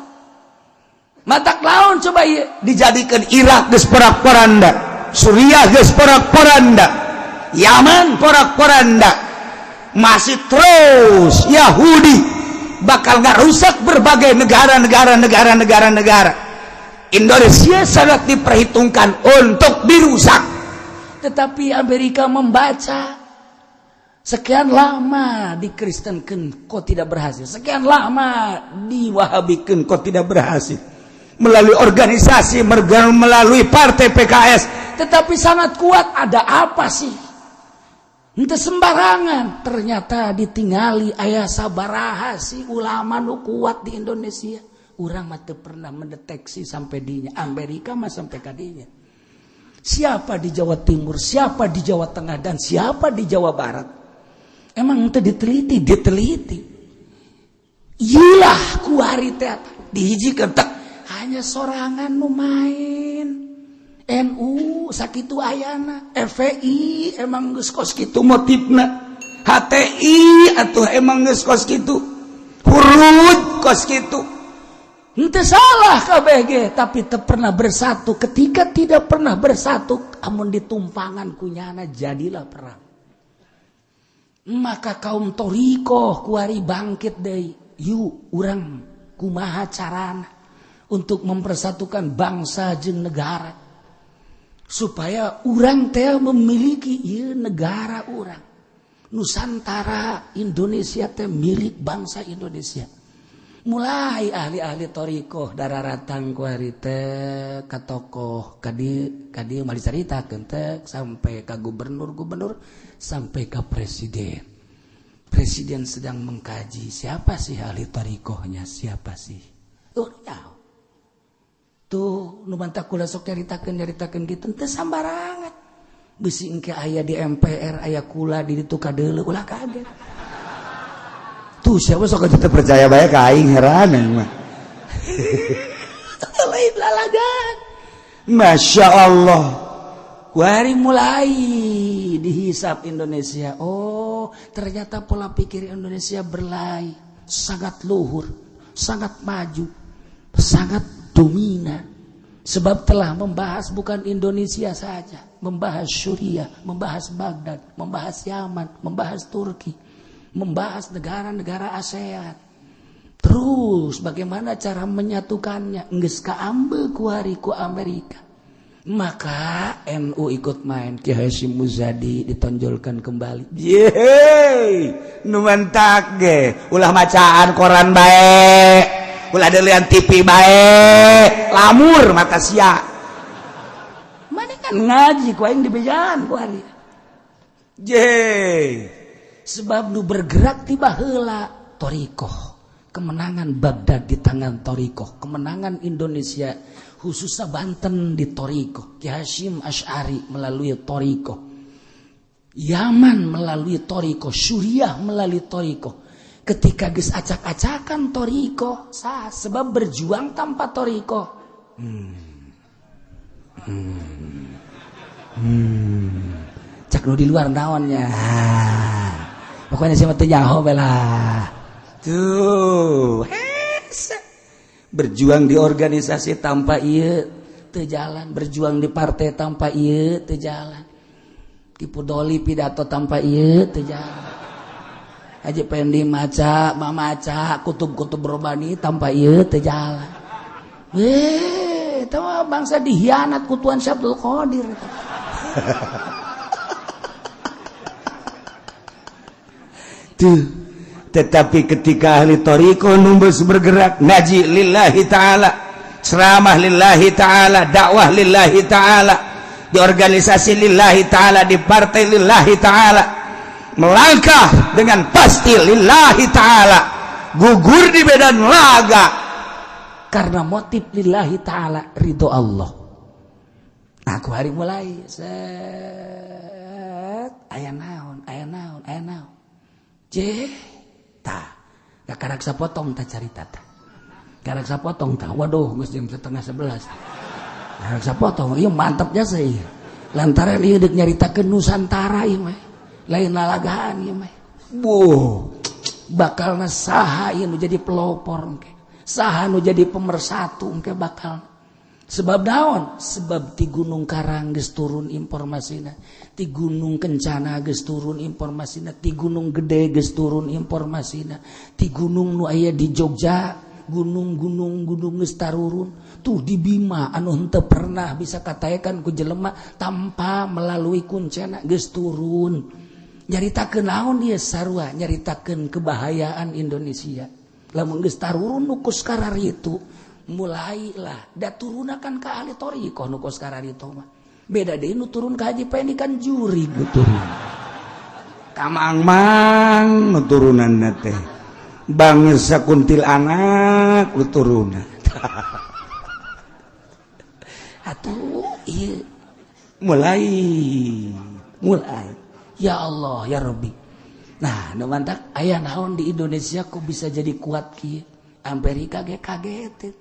matak laun coba ieu. Dijadikan Irak geus porak-poranda, Suriah geus porak-poranda, Yaman porak-poranda, masih terus Yahudi bakal ngarusak berbagai negara-negara, negara-negara, negara. Indonesia sangat diperhitungkan untuk dirusak. Tetapi Amerika membaca, sekian lama dikristenkan kok tidak berhasil, sekian lama diwahabikan kok tidak berhasil, melalui organisasi, melalui partai PKS. Tetapi sangat kuat. Ada apa sih? Ente sembarangan ternyata ditingali aya sabaraha si ulama nu kuat di Indonesia. Urang mah teu pernah mendeteksi sampai dinya. Amerika mah sampai kadinya. Siapa di Jawa Timur, siapa di Jawa Tengah, dan siapa di Jawa Barat? Emang itu diteliti, diteliti. Iyalah kuari teh dihijikan tak hanya sorangan nu main. NU sakitu ayana, FPI emang geus kos kitu motifna, HTI atuh emang geus kos kitu, huruf kos kitu. Henteu salah kabeh ge, tapi teu pernah bersatu. Ketika tidak pernah bersatu, amun ditumpangan kunyana jadilah perang. Maka kaum thoriqoh kuari bangkit deui. Yuk urang kumaha carana untuk mempersatukan bangsa jeung negara supaya urang teh memiliki ieu negara urang. Nusantara Indonesia teh milik bangsa Indonesia. Mulai ahli-ahli thoriqoh dararatang kuari teh ka tokoh kadi kadi mah dicaritakeun teh sampai ka gubernur-gubernur sampai ka presiden. Presiden sedang mengkaji siapa sih ahli thoriqohnya, siapa sih? Tuh tahu. Tuh nu mantak kula sok nyaritakeun kitu teu sambarangan. Bisi engke aya di MPR aya kula di ditu kadeuleu ulah kaget. Tuh siapa sok teu percaya bae ka aing, heran mah. Lain lalagan. Masya Allah. Kuari mulai dihisap Indonesia. Oh, ternyata pola pikir Indonesia berlai, sangat luhur, sangat maju, sangat dominan. Sebab telah membahas bukan Indonesia saja, membahas Suriah, membahas Baghdad, membahas Yaman, membahas Turki, membahas negara-negara ASEAN. Terus bagaimana cara menyatukannya? Geus kaambe kuari ku Amerika. Maka NU ikut main, Ki Hasyim Muzadi ditonjolkan kembali. Yeay, nu mantak ge ulah macaan koran bae, ulah delian TV bae, lamur mata sia. Mana kan ngaji ku aing dibejaan kuari. Yeay. Sebab nu bergerak tiba heula thoriqoh. Kemenangan Baghdad di tangan thoriqoh, kemenangan Indonesia khususnya Banten di thoriqoh, Ki Hasyim Asy'ari melalui thoriqoh, Yaman melalui thoriqoh, Suriah melalui thoriqoh. Ketika geus acak-acakan thoriqoh, sah, sebab berjuang tanpa thoriqoh. Cak nu di luar naonnya. Pokoknya siapa teu nyaho lah. Tuh, hese. Berjuang di organisasi tanpa ieu teu jalan, berjuang di partai tanpa ieu teu jalan. Tipu doli pidato tanpa ieu teu jalan. Haji Pendi maca, mamaca kutub-kutub robani tanpa ieu teu jalan. Weh, eta mah bangsa dihianat ku Tuan Syekh Abdul Qadir. Tuh. Tetapi ketika ahli thoriqoh numbus bergerak ngaji lillahi ta'ala, ceramah lillahi ta'ala, dakwah lillahi ta'ala, di organisasi lillahi ta'ala, di partai lillahi ta'ala, melangkah dengan pasti lillahi ta'ala, gugur di medan laga karena motif lillahi ta'ala, ridho Allah. Aku hari mulai set aya naon, aya naon, aya naon. Ceh, tah, gak karak sapotong tah carita tah. Karak sapotong tah, waduh, geus jam 10:30. Karak sapotong, ieu mantap jasa ieu. Lantaran ieu deuk nyaritakeun Nusantara ieu mah. Lain lalagaan ieu mah. Buh, bakalna saha ieu nu jadi pelopor engke. Saha nu jadi pemersatu engke bakal. Sebab naon? Sebab ti Gunung Karang geus turun informasina, ti Gunung Kencana geus turun informasina, ti Gunung Gede geus turun informasina, ti gunung nu aya di Jogja, gunung-gunung gunung geus tarurun. Tuh di Bima anu henteu pernah bisa kataekan ku jelema tanpa melalui kuncena geus turun. Nyaritakeun naon ieu sarua? Nyaritakeun kebahayaan Indonesia. Lamun geus tarurun nu kos kararitu, mulailah da turunakan ka ahli thoriqoh nu kos kararitu mah. Beda deui nu turun ka Haji Pendi kan juri nu turun. Kamang-mang nu turunanna teh. Bangsa kuntilanak nu turunan. Atuh ieu mulai mulai ya Allah ya Rabbi. Nah, nu mantak aya naon di Indonesia kok bisa jadi kuat kieu? Amerika ge kaget.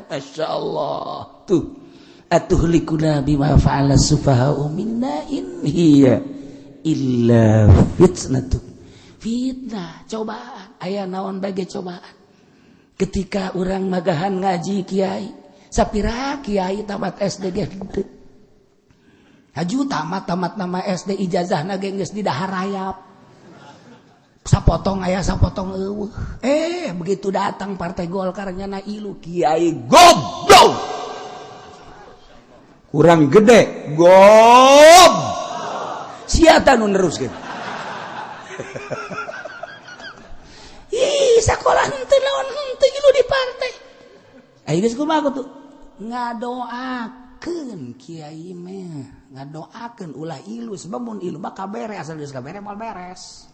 Masya Allah. Tuh. Atuhlikuna bima fa'ala sufaha'u minna in hiya illa fitnatu. Fitnah, cobaan. Aya naon bage cobaan. Ketika orang magahan ngaji kiai, sapira kiai tamat SD ge henteu. Haju tamat tamat nama SD ijazahna ge geus didahar rayap. Sapotong aya sapotong eueuh. Begitu datang Partai Golkar nyana ilu kiai goblok. Kurang gede gob. Sia nu neruskeun. Ih, sekolah henteu naon henteu ilu di partai. Ayo geus kumaha tuh? Ngadoakeun kiai mah, ngadoakeun ulah ilu sebab mun ilu mah kabere asal geus kabere moal beres.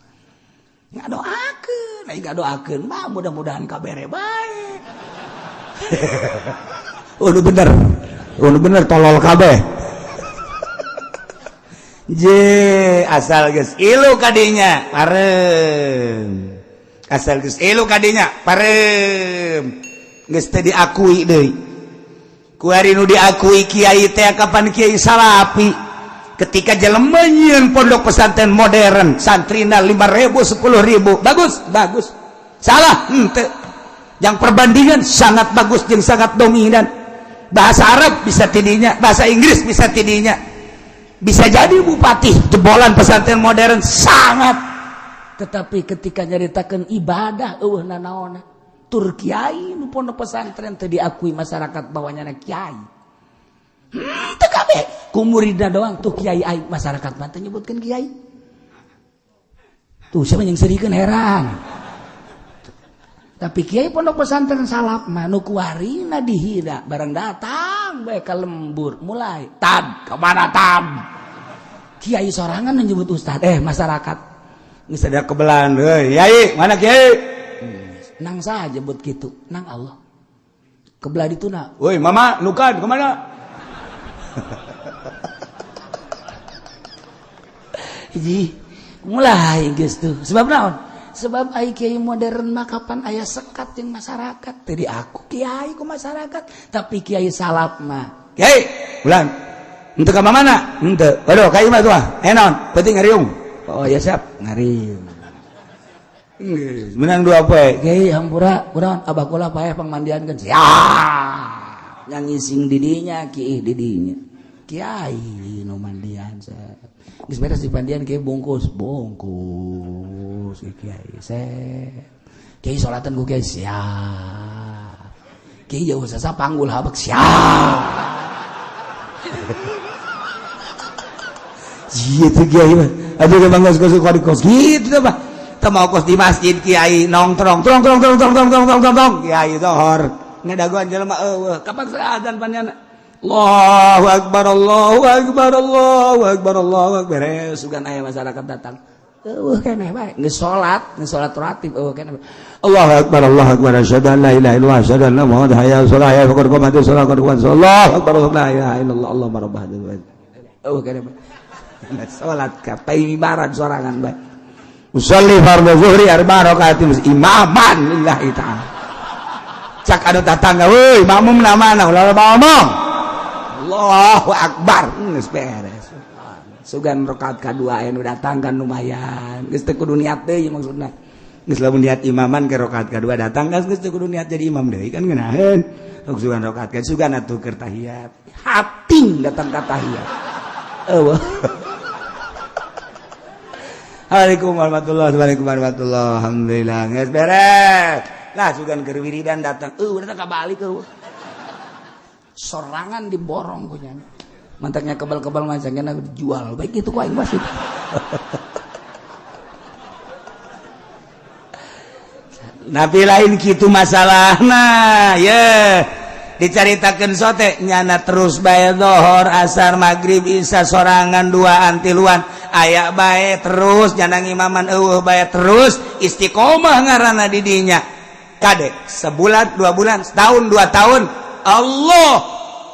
Ngadoakeun, aing ngadoakeun mah mudah-mudahan kabere bae. Oh, bener. Oh, bener tolol kabeh. Je, asal geus ilu kadinya parem. Asal geus ilu kadinya parem. Geus teu diakui deui. Kuari nu diakui kiai teh kapan kiai salapi. Ketika jelema nyieun pondok pesantren modern, santrina 5.000 10.000, bagus, bagus. Salah henteu. Yang perbandingan sangat bagus jeung sangat dominan. Bahasa Arab bisa tidinya, bahasa Inggris bisa tidinya. Bisa jadi bupati jebolan pesantren modern sangat. Tetapi ketika nyaritakeun ibadah eueuh nanaona. Tur kiai nu pondok pesantren teu diakui masyarakat bahwa nyana kiai. Teu kabeh ku muridna doang tuh kiai aing masyarakat mah teu nyebutkeun kiai. Tuh siapa yang serikeun heran. Tapi kiai pondok pesantren salaf mah nu kuarina dihina barang datang bae ka lembur mulai tad kemana tad. Kiai sorangan menyebut ustad masyarakat geus ada kebelan euy yai mana kiai nang saha jebut kitu nang Allah kebelah dituna woi mama nukan kemana. Hiji mulai geus tuh sebab naon sebab ai kiai modern mah kapan aya sekat jeung masyarakat teu diaku kiai ku masyarakat tapi kiai salaf mah kiai ulang henteu ka mana henteu waduh ka imah tuh ah naon penting ngariung oh ya siap ngariung geus menang dua poe kiai hampura urang abah kula paeh pangmandian kan siap yang ngising didinya kiai didinya kiai nu mandian geus beres dipandian kiai bungkus bungkus kiai set kiai salatan ku kiai siap kiai jauh sasa panggul habek siap gitu kiai mah aja ke bangga kos kos gitu teh mah teu mau kos di masjid kiai nongtrong trong trong trong trong trong trong trong trong kiai zohor ngadaguan jelema eueuh kapaksa adzan panjana Allahu akbar Allahu akbar Allahu akbar Allahu akbar sugan aya masyarakat datang eueuh keneh bae geus salat ratib eueuh keneh Allahu akbar Allahu akbar asyhadu an la ilaha illallah asyhadu anna muhammadan hayya 'alas shalah hayya qad qamatis shalah qad qamatis Allahu akbar la ilaha illallah Allahumma rabb hadzal bait eueuh keneh bae salat ka paimibaran sorangan bae usolli fardhu zuhri arba rakaatin imaman lillahi ta'ala cak anu tatangga euy makmum na mana ulah ngomong Allahu akbar geus beres sugan rakaat kadua anu datang kan lumayan geus teu kudu niat deui maksudna geus lamun niat imaman ke rakaat kadua datang kan geus teu kudu niat jadi imam deui kan ngeunaheun sugan rakaat kan sugan atuh keur tahiyat hating datang ka tahiyat eueuh Assalamualaikum warahmatullahi wabarakatuh. Alhamdulillah geus beres lah sugan keur wiridan datang eueuh datang ka balik eueuh sorangan diborong punya mantaknya kebal-kebal macamnya dijual baik itu ku aing wasit. Nabi lain kitu masalahna ye dicaritakeun sote nyana terus bae zohor asar maghrib isya sorangan duaan tiluan aya bae terus nyana ngimaman eueuh bae terus istiqomah ngaranna di dinya kade sebulan 2 bulan setahun 2 tahun Allah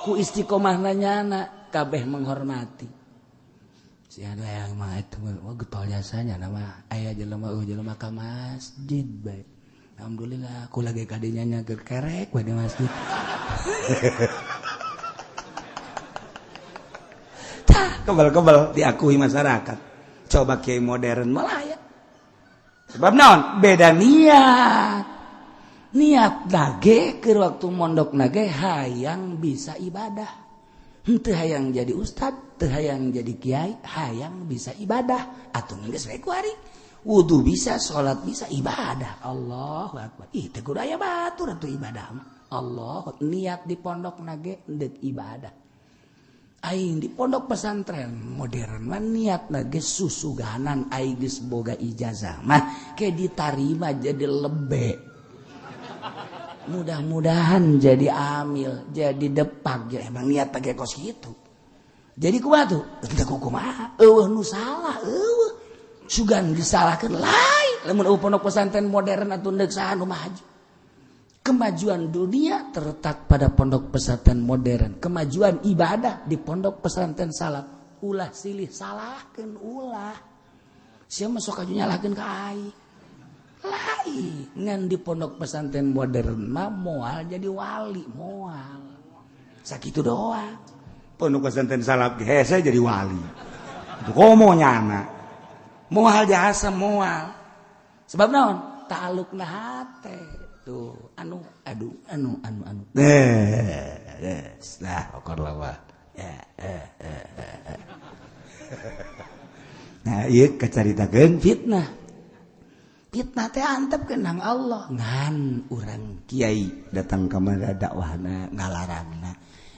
ku istiqomah nyana kabeh menghormati si ada yang mah itu wah getol jasanya nama aya jelema eueuh jelema ka masjid bae alhamdulillah aku lagi kadinya nyager kerek bae di masjid. Tah kebal-kebal diakui masyarakat coba kiai modern malah ya sebab naon beda niat. Niat nage ke waktu mondok nage hayang bisa ibadah, henteu hayang jadi ustad, teu hayang jadi kiai, hayang bisa ibadah. Atuh geus we kuari wudu bisa, salat bisa, ibadah. Allahu akbar. Ih, teu kudu aya batur atuh ibadah mah. Allah, niat di pondok nage deuk ibadah. Aing di pondok pesantren modern mah niat nage susuganan aing geus boga ijazah mah ke ditarima jadi lebe, mudah-mudahan jadi amil, jadi depak. Ya emang niat pakai kos gitu. Jadi kumaha tuh? Teu kumaha, eueuh nu salah, eueuh sugan disalahkeun lain. Lamun eueuh pondok pesantren modern atuh deuk saha nu maju? Kemajuan dunia terletak pada pondok pesantren modern, kemajuan ibadah di pondok pesantren salaf. Ulah silih salahkeun, ulah sia masuk aju nyalahkeun ka aing lain. Ngan di pondok pesantren modern mah moal jadi wali, moal, sakitu doang. Pondok pesantren salaf ge hese jadi wali. Itu komo nyana. Moal jasa, moal. Sebab naon? Ta'alluqna hate tuh anu aduh anu anu anu. Eh, nah, okor lawa. Ya, eh, eh, eh. Nah, ieu kacaritakeun. Fitnah, fitnah teh antep kenang Allah. Ngan urang kiai datang ka mana dakwahna ngalarangna.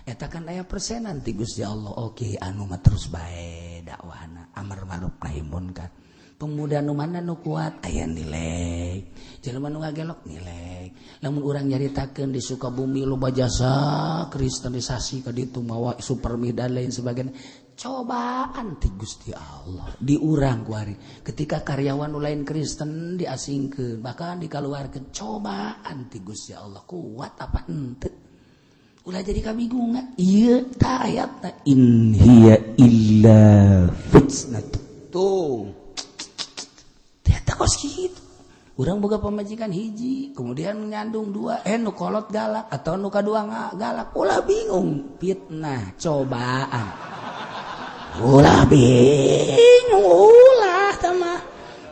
Eta kan aya persenan ti Gusti Allah. Oke, anu mah terus bae dakwahna, amar ma'ruf nahi munkar. Pemuda nu mana nu kuat aya nilai, jelema nu ngagelok nilai. Lamun urang nyaritakeun di Sukabumi loba jasa kristenisasi ka ditu mawa supermi dan lain sebagainya, cobaan ti Gusti Allah di urang kuari. Ketika karyawan nu lain Kristen diasingkeun, bahkan dikaluarkeun, cobaan ti Gusti Allah, kuat apa henteu? Ulah jadi kabingungan. Ieu ta ayatna, in hiya illa fitnah. Tuh, ternyata kos kitu. Urang boga pamajikan hiji, kemudian nyandung dua, eh, nu kolot galak atau nu kadua galak, ulah bingung. Fitnah, cobaan. Ulah bingung, ulah tama.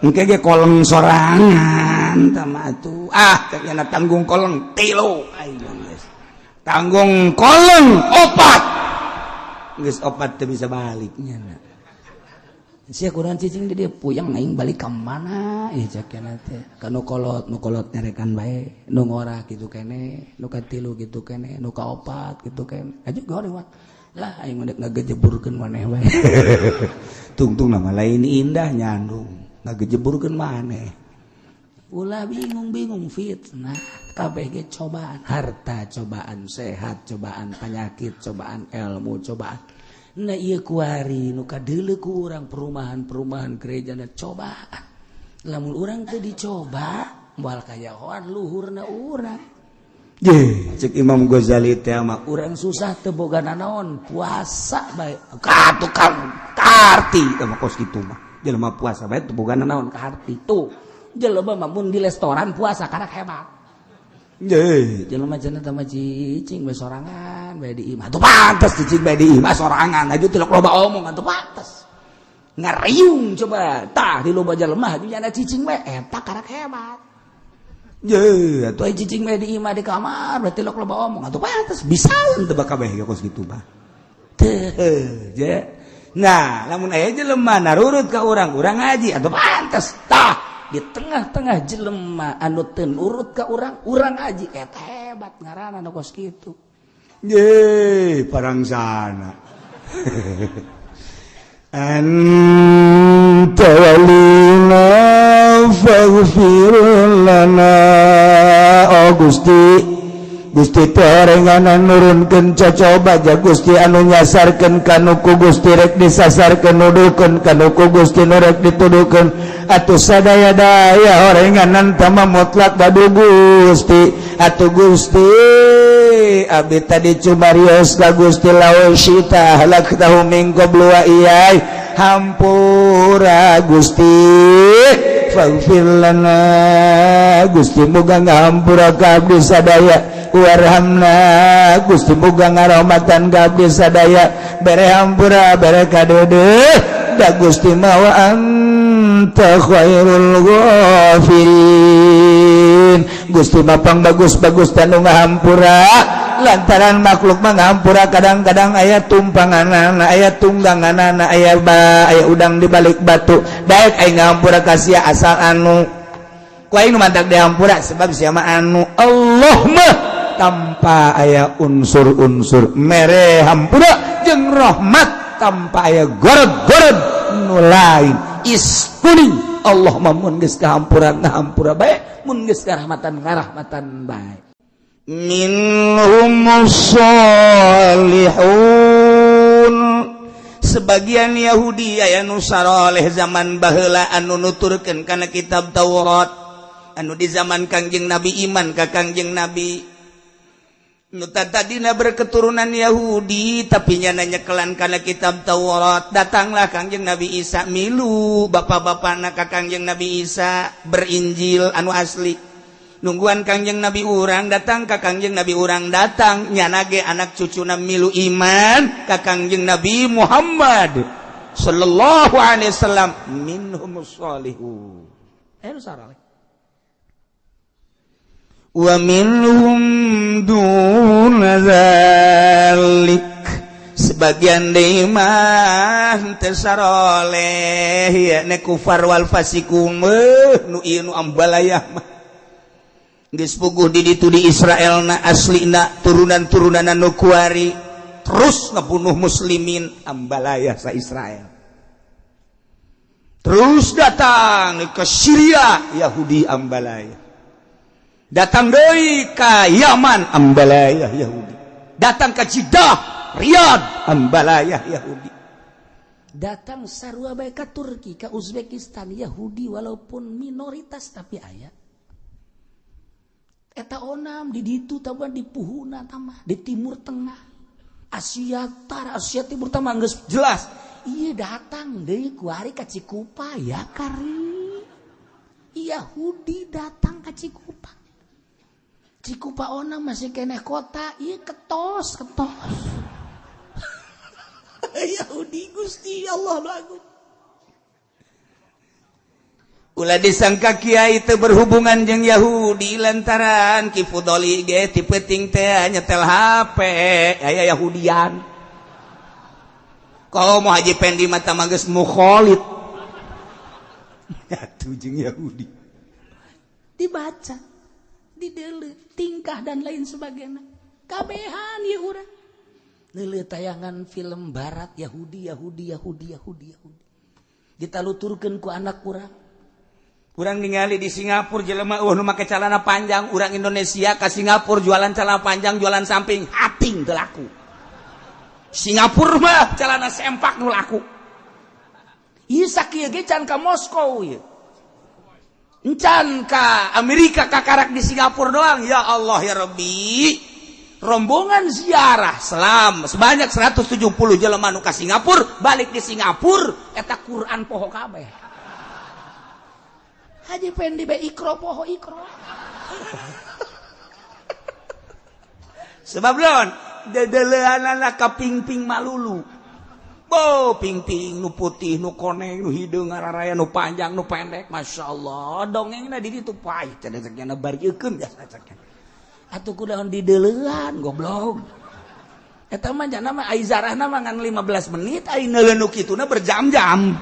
Engke ge koleng sorangan tama atuh. Ah, kayaknya tanggung koleng tilu. Ayo geus. Tanggung koleng opat. Geus opat teu bisa baliknya. Sia kurang cicing di dia puyeng, aing balik ka mana ieu? Cek teh ka nu kolot, nu kolot nyarekan bae, nu ngora kitu kene, nu katilu kitu kene, nu kaopat kitu kene. Aju goreng lah, aing mah ngagejeburkeun maneh bae. Tungtung nama lain indah nyandung ngagejeburkeun maneh. Ulah bingung-bingung, fitnah kabeh ge cobaan. Harta cobaan, sehat cobaan, penyakit cobaan, ilmu cobaan. Nah, ieu kuari nu kadeuleu ku urang perumahan-perumahan gereja na cobaan. Lamun urang teu dicoba, moal kayahoan luhurna urang. Ye, cek Imam Ghazali teh mah. Urang susah teu boga nanaon, puasa bae. Ka tukang karti teh mah kos kitu mah. Jelema puasa bae teu boga nanaon. Karti tuh. Jelema mah mun di restoran puasa karena hebat. Ye, jelema cenah teh mah cicing bae sorangan bae di imah. Atuh pantes cicing bae di imah sorangan, aju tilok loba omong atuh pantes. Ngariung coba tah di loba jelema aju nyana cicing bae, eta karak hebat. Ye, atuh aya cicing bae di imah, di kamar berarti tilok loba omong atuh pantes bisa. Teu bakal bae kos kitu mah. Teu. Je. Nah, lamun aya jelema narurut ka urang, urang ngaji atuh pantes. Tah, di tengah-tengah jelema anu teu nurut ka urang, urang ngaji, eta hebat ngaranna nu kos kitu. Ye, parang sana. Anta walina faghfir lana. Oh Gusti, Gusti teh renganan nurunkeun cocoba ja Gusti, anu nyasarkeun kanu ku Gusti rek disasarkeun, nuduhkeun kanu ku Gusti nu rek dituduhkeun. Atuh sadaya-daya orenganan tama mutlak badu Gusti. Atuh Gusti, abdi tadi cumarios ka Gusti, law syita ahlaktahum min qablu wa iyyai. Hampura Gusti, faghfir lana Gusti, muga ngahampura ka abdi sadaya. Warhamna Gusti, muga ngarahmatan ka abdi sadaya. Bere hampura, bere kadeudeut da Gusti mawa. anta khairul ghafirin. Gusti Bapang bagus-bagus tanu ngahampura, lantaran makhluk manghampura kadang-kadang aya tumpanganana, aya tungganganana, aya ba aya udang di balik batu. Daek aing ngahampura ka sia asal anu ku aing nu mantak dihampura sebab sia mah anu Allah mah tanpa aya unsur-unsur mere hampura jeung rahmat tanpa aya gorod-gorod nu lain istuning Allah mah mun geus kahampura ngahampura bae, mun geus karahmatan ngarahmatan bae. Minhumus sholihun, sebagian Yahudi aya nu saroleh zaman baheula anu nuturkeun kana kitab Taurat, anu di zaman Kangjeng Nabi iman ka Kangjeng Nabi, nu tadina berketurunan Yahudi tapi nyana nyekelan kana kitab Taurat. Datanglah Kangjeng Nabi Isa, milu bapak-bapakna ka Kangjeng Nabi Isa berinjil anu asli, nungguan Kangjeng Nabi urang datang, ka Kangjeng Nabi urang datang nyana ge anak cucuna milu iman ka Kangjeng Nabi Muhammad sallallahu alaihi wasallam. Minhumus sholihun nu saroleh wa minhum duna dzalik, sebagian deui mah teu saroleh ya ne kufar wal fasiqun. Nu ieu nu ambalayah mah geus puguh di ditu di Israel na aslina turunan-turunan nu kuari terus ngabunuh muslimin, ambalayah sa Israel. Terus datang ke Syria, Yahudi ambalayah. Datang deui ka Yaman, ambalayah Yahudi. Datang ke Jeddah, Riyadh, ambalayah Yahudi. Datang sarua bae ka Turki, ka Uzbekistan, Yahudi walaupun minoritas tapi aya. Eta onam di ditu taban di puhuna tamah di Timur Tengah, Asia Tar, Asia Timur tamah geus jelas. Iya datang deui kuari ka Cikupa ya kari. Yahudi datang ka Cikupa. Cikupa onam masih keneh kota, iya ketos ketos. Yahudi Gusti Allah nu agung. Ulah disangka kiai teu berhubungan jeung Yahudi lantaran Ki Fudoli ge ti peuting teh nyetel HP aya Yahudian. Komo Haji Pendi mata mah geus mukholid. Atuh jeung Yahudi. Dibaca, dideuleu, tingkah dan lain sebagainya. Kabehan ieu urang. Neuleuh tayangan film barat Yahudi Yahudi Yahudi Yahudi Yahudi. Ditaluturkeun ku anak urang. Urang ningali di Singapura jelema eueuh nu make celana panjang, urang Indonesia ka Singapura jualan celana panjang, jualan samping, hating teu laku. Singapura mah celana sempak nu laku. Ieu sakieu ge can ka Moskow ieu. Encan ka Amerika, kakarak di Singapura doang. Ya Allah ya Rabbi. Rombongan ziarah selam sebanyak 170 jelema nu ka Singapura, balik di Singapura eta Quran poho kabeh. Haji Pendi be ikro poho ikro. Sebab lawan dedeleanana ka pingping malulu. Bo pingping nu putih, nu koneng, nu hideung ngararaya, nu panjang, nu pendek. Masya Allah, dongengna di ditu pahit cenah cekna bariekeun jasa cekna. Atuh kudaon dideulean goblok. Eta mah jana mah ai zarahna mah ngan 15 menit, ai neuleun nu kituna berjam-jam.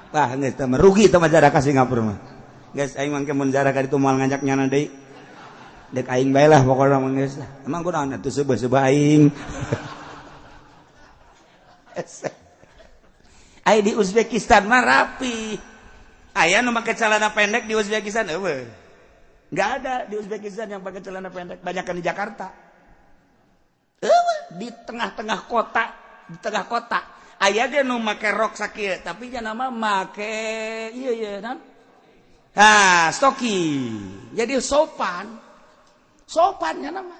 Wah, geus teh rugi teh mah jarah ka Singapura mah. Geus aing mangke mun jarah ka ditu moal ngajak nyana deui. Dek aing bae lah pokona mah geus lah. Emang kunaon atuh seubeuh-seubeuh aing. Ai di Uzbekistan mah rapi. Aya nu make celana pendek di Uzbekistan eueuh. Enggak ada di Uzbekistan yang pakai celana pendek, banyakan di Jakarta. Eueuh, di tengah-tengah kota, di tengah kota. Aya ge nu make rok sakieu, tapi nya mah make ieu ieu naon? Ah, stoki. Jadi sopan. Sopannya nama.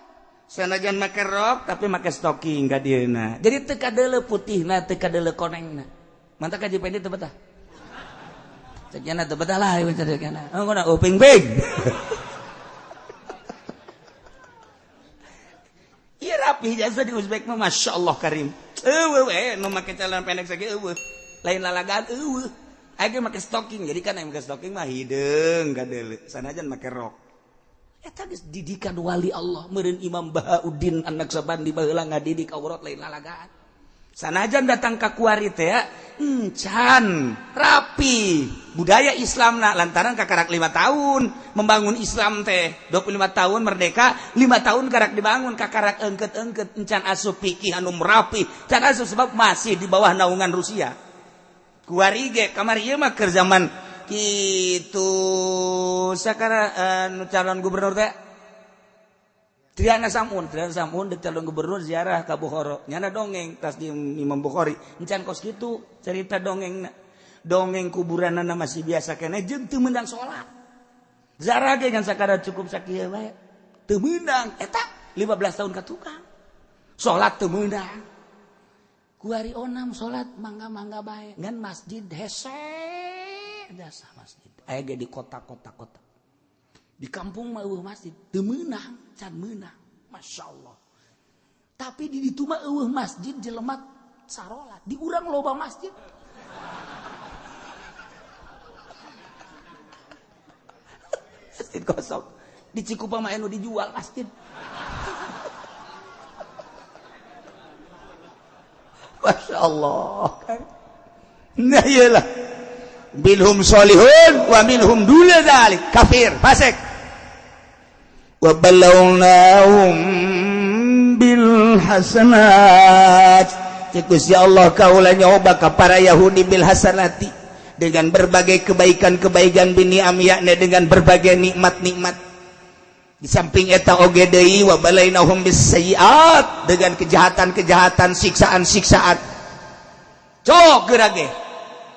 Sanajan make rok tapi make stocking ka dieuna. Jadi teu kadeuleu putihna, teu kadeuleu konengna. Mantap ka Pendi teu betah. Cek nya teu betah lah ieu cek nya. Oh, ngono uping ping. Ieu rapi jasa di Uzbek mah masyaallah karim. Eueuh we nu make celana pendek sakieu eueuh. Lain lalagaan eueuh. Aya ge make stocking, jadi kan aya make stocking mah hideung kadeuleu. Sanajan make rok. Eta geus didikan wali Allah meureun Imam Bahauddin anak Sabandi baheula ngadidik aurat lain lalagaan. Sanajan datang ka kuari teh encan rapi budaya Islamna lantaran kakarak 5 tahun membangun Islam teh 25 tahun merdeka 5 tahun karak dibangun kakarak engket-engket encan asup fikih anu rapi can asup sebab masih di bawah naungan Rusia. Kuari ge kamari ieu mah keur zaman kitu sakara calon gubernur teh Triana Samun dek calon gubernur ziarah ka Bukhara. Nyana dongeng tas di Imam Bukhari. Encan kos kitu cerita dongengna. Dongeng kuburanana masih biasa keneh jeung teu meunang salat. Ziarah ge ngan sakadar cukup sakieu bae. Teu meunang eta 15 tahun ka tukang. Salat teu meunang. Kuari onam salat mangga-mangga bae. Ngan masjid hese jasa masjid. Aya ge di kota-kota kota. Di kampung mah eueuh masjid teu meunang, can meunang. Masya Allah. Tapi di ditu mah eueuh masjid jelema sarolat. Di urang loba masjid. Masjid kosong. Di Cikupa mah anu dijual masjid. Masya Allah. Nah iyalah. Minhum solihun wa minhum duna dzalik kafir fasik. Wa balawnahum bil hasanat. Cek Gusti Allah kaula nyoba ka para Yahudi bil hasanati dengan berbagai kebaikan-kebaikan biniam yakni dengan berbagai nikmat-nikmat. Di samping eta oge deui wa balainahum bis sayiat dengan kejahatan-kejahatan, siksaan-siksaan. Cok geura ge.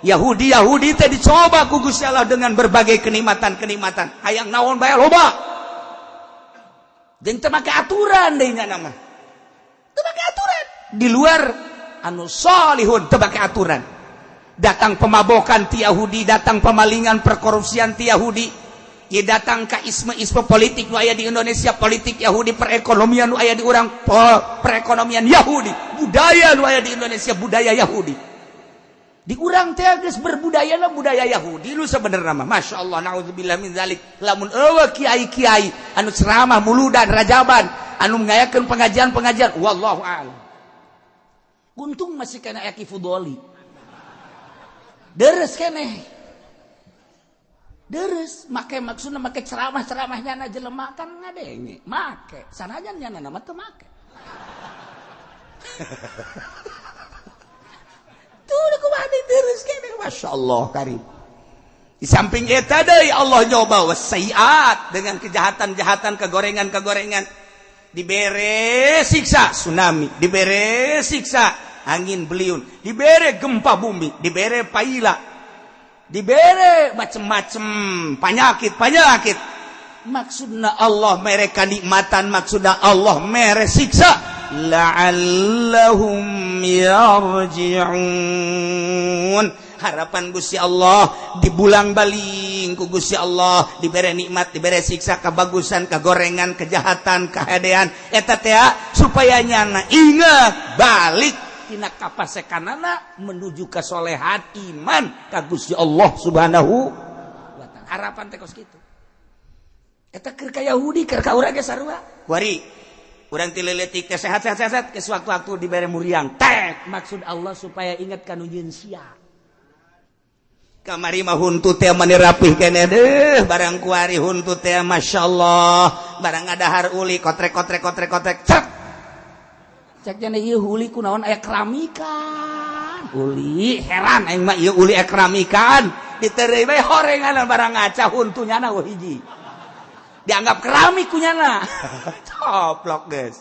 Yahudi-Yahudi teh dicoba ku Gusti Allah dengan berbagai kenikmatan-kenikmatan. Hayang naon bae loba. Jeung teu make aturan deui nya nama. Teu make aturan. Di luar anu solihun teu make aturan. Datang pemabokan ti Yahudi, datang pemalingan perkorupsian ti Yahudi. Ye datang ka isme-isme politik nu aya di Indonesia, politik Yahudi, perekonomian nu aya di urang, perekonomian Yahudi, budaya nu aya di Indonesia, budaya Yahudi. Di urang teh geus berbudayana budaya Yahudi lu sebenarnya mah. Masya Allah, naudzubillah min zalik. Lamun eueuh kiai-kiai anu ceramah muludan rajaban, anu ngayakeun pengajian-pengajian, wallahu a'lam. Untung masih kana Aki Fudoli. Deres keneh. Deres make maksudna make ceramah-ceramahnya na jelema kan ngadenge. Make sanajan nya na mah teu make. Masya Allah karim. Di samping eta deui Allah nyoba wasayiat dengan kejahatan-jahatan, kegorengan-kegorengan. Dibere siksa tsunami, dibere siksa angin beliung, dibere gempa bumi, dibere paila, dibere macem-macem penyakit-penyakit. Maksudna Allah mere kanikmatan, maksudna Allah mere siksa. La'allahum yarji'un. Harapan Gusti Allah dibulang baling ku Gusti Allah, dibere nikmat, dibere siksa, kebagusan, kegorengan, kejahatan, kehadean eta teh supaya nyana ingat balik tina kapasekanana menuju kasolehan iman ka Gusti Allah Subhanahu wa taala. Harapan teh kos kitu. Eta keur ka Yahudi, keur ka urang ge sarua. Kuari urang ti leutik teh sehat-sehat-sehat ke sewaktu-waktu dibere muriang tek, maksud Allah supaya ingat ka nu nyieun sia. Kamari mah huntu teh mani rapih keneh deuh, barang kuari huntu teh masyaallah, barang ngadahar uli kotrek kotrek kotrek kotrek cek. Cek jane ieu uli kunaon aya keramikan. Uli heran aing mah ieu uli aya keramikan, ditereuy bae horengan barang ngaca huntu nyana eueuh hiji. Dianggap keramik kunyana. Coplok geus.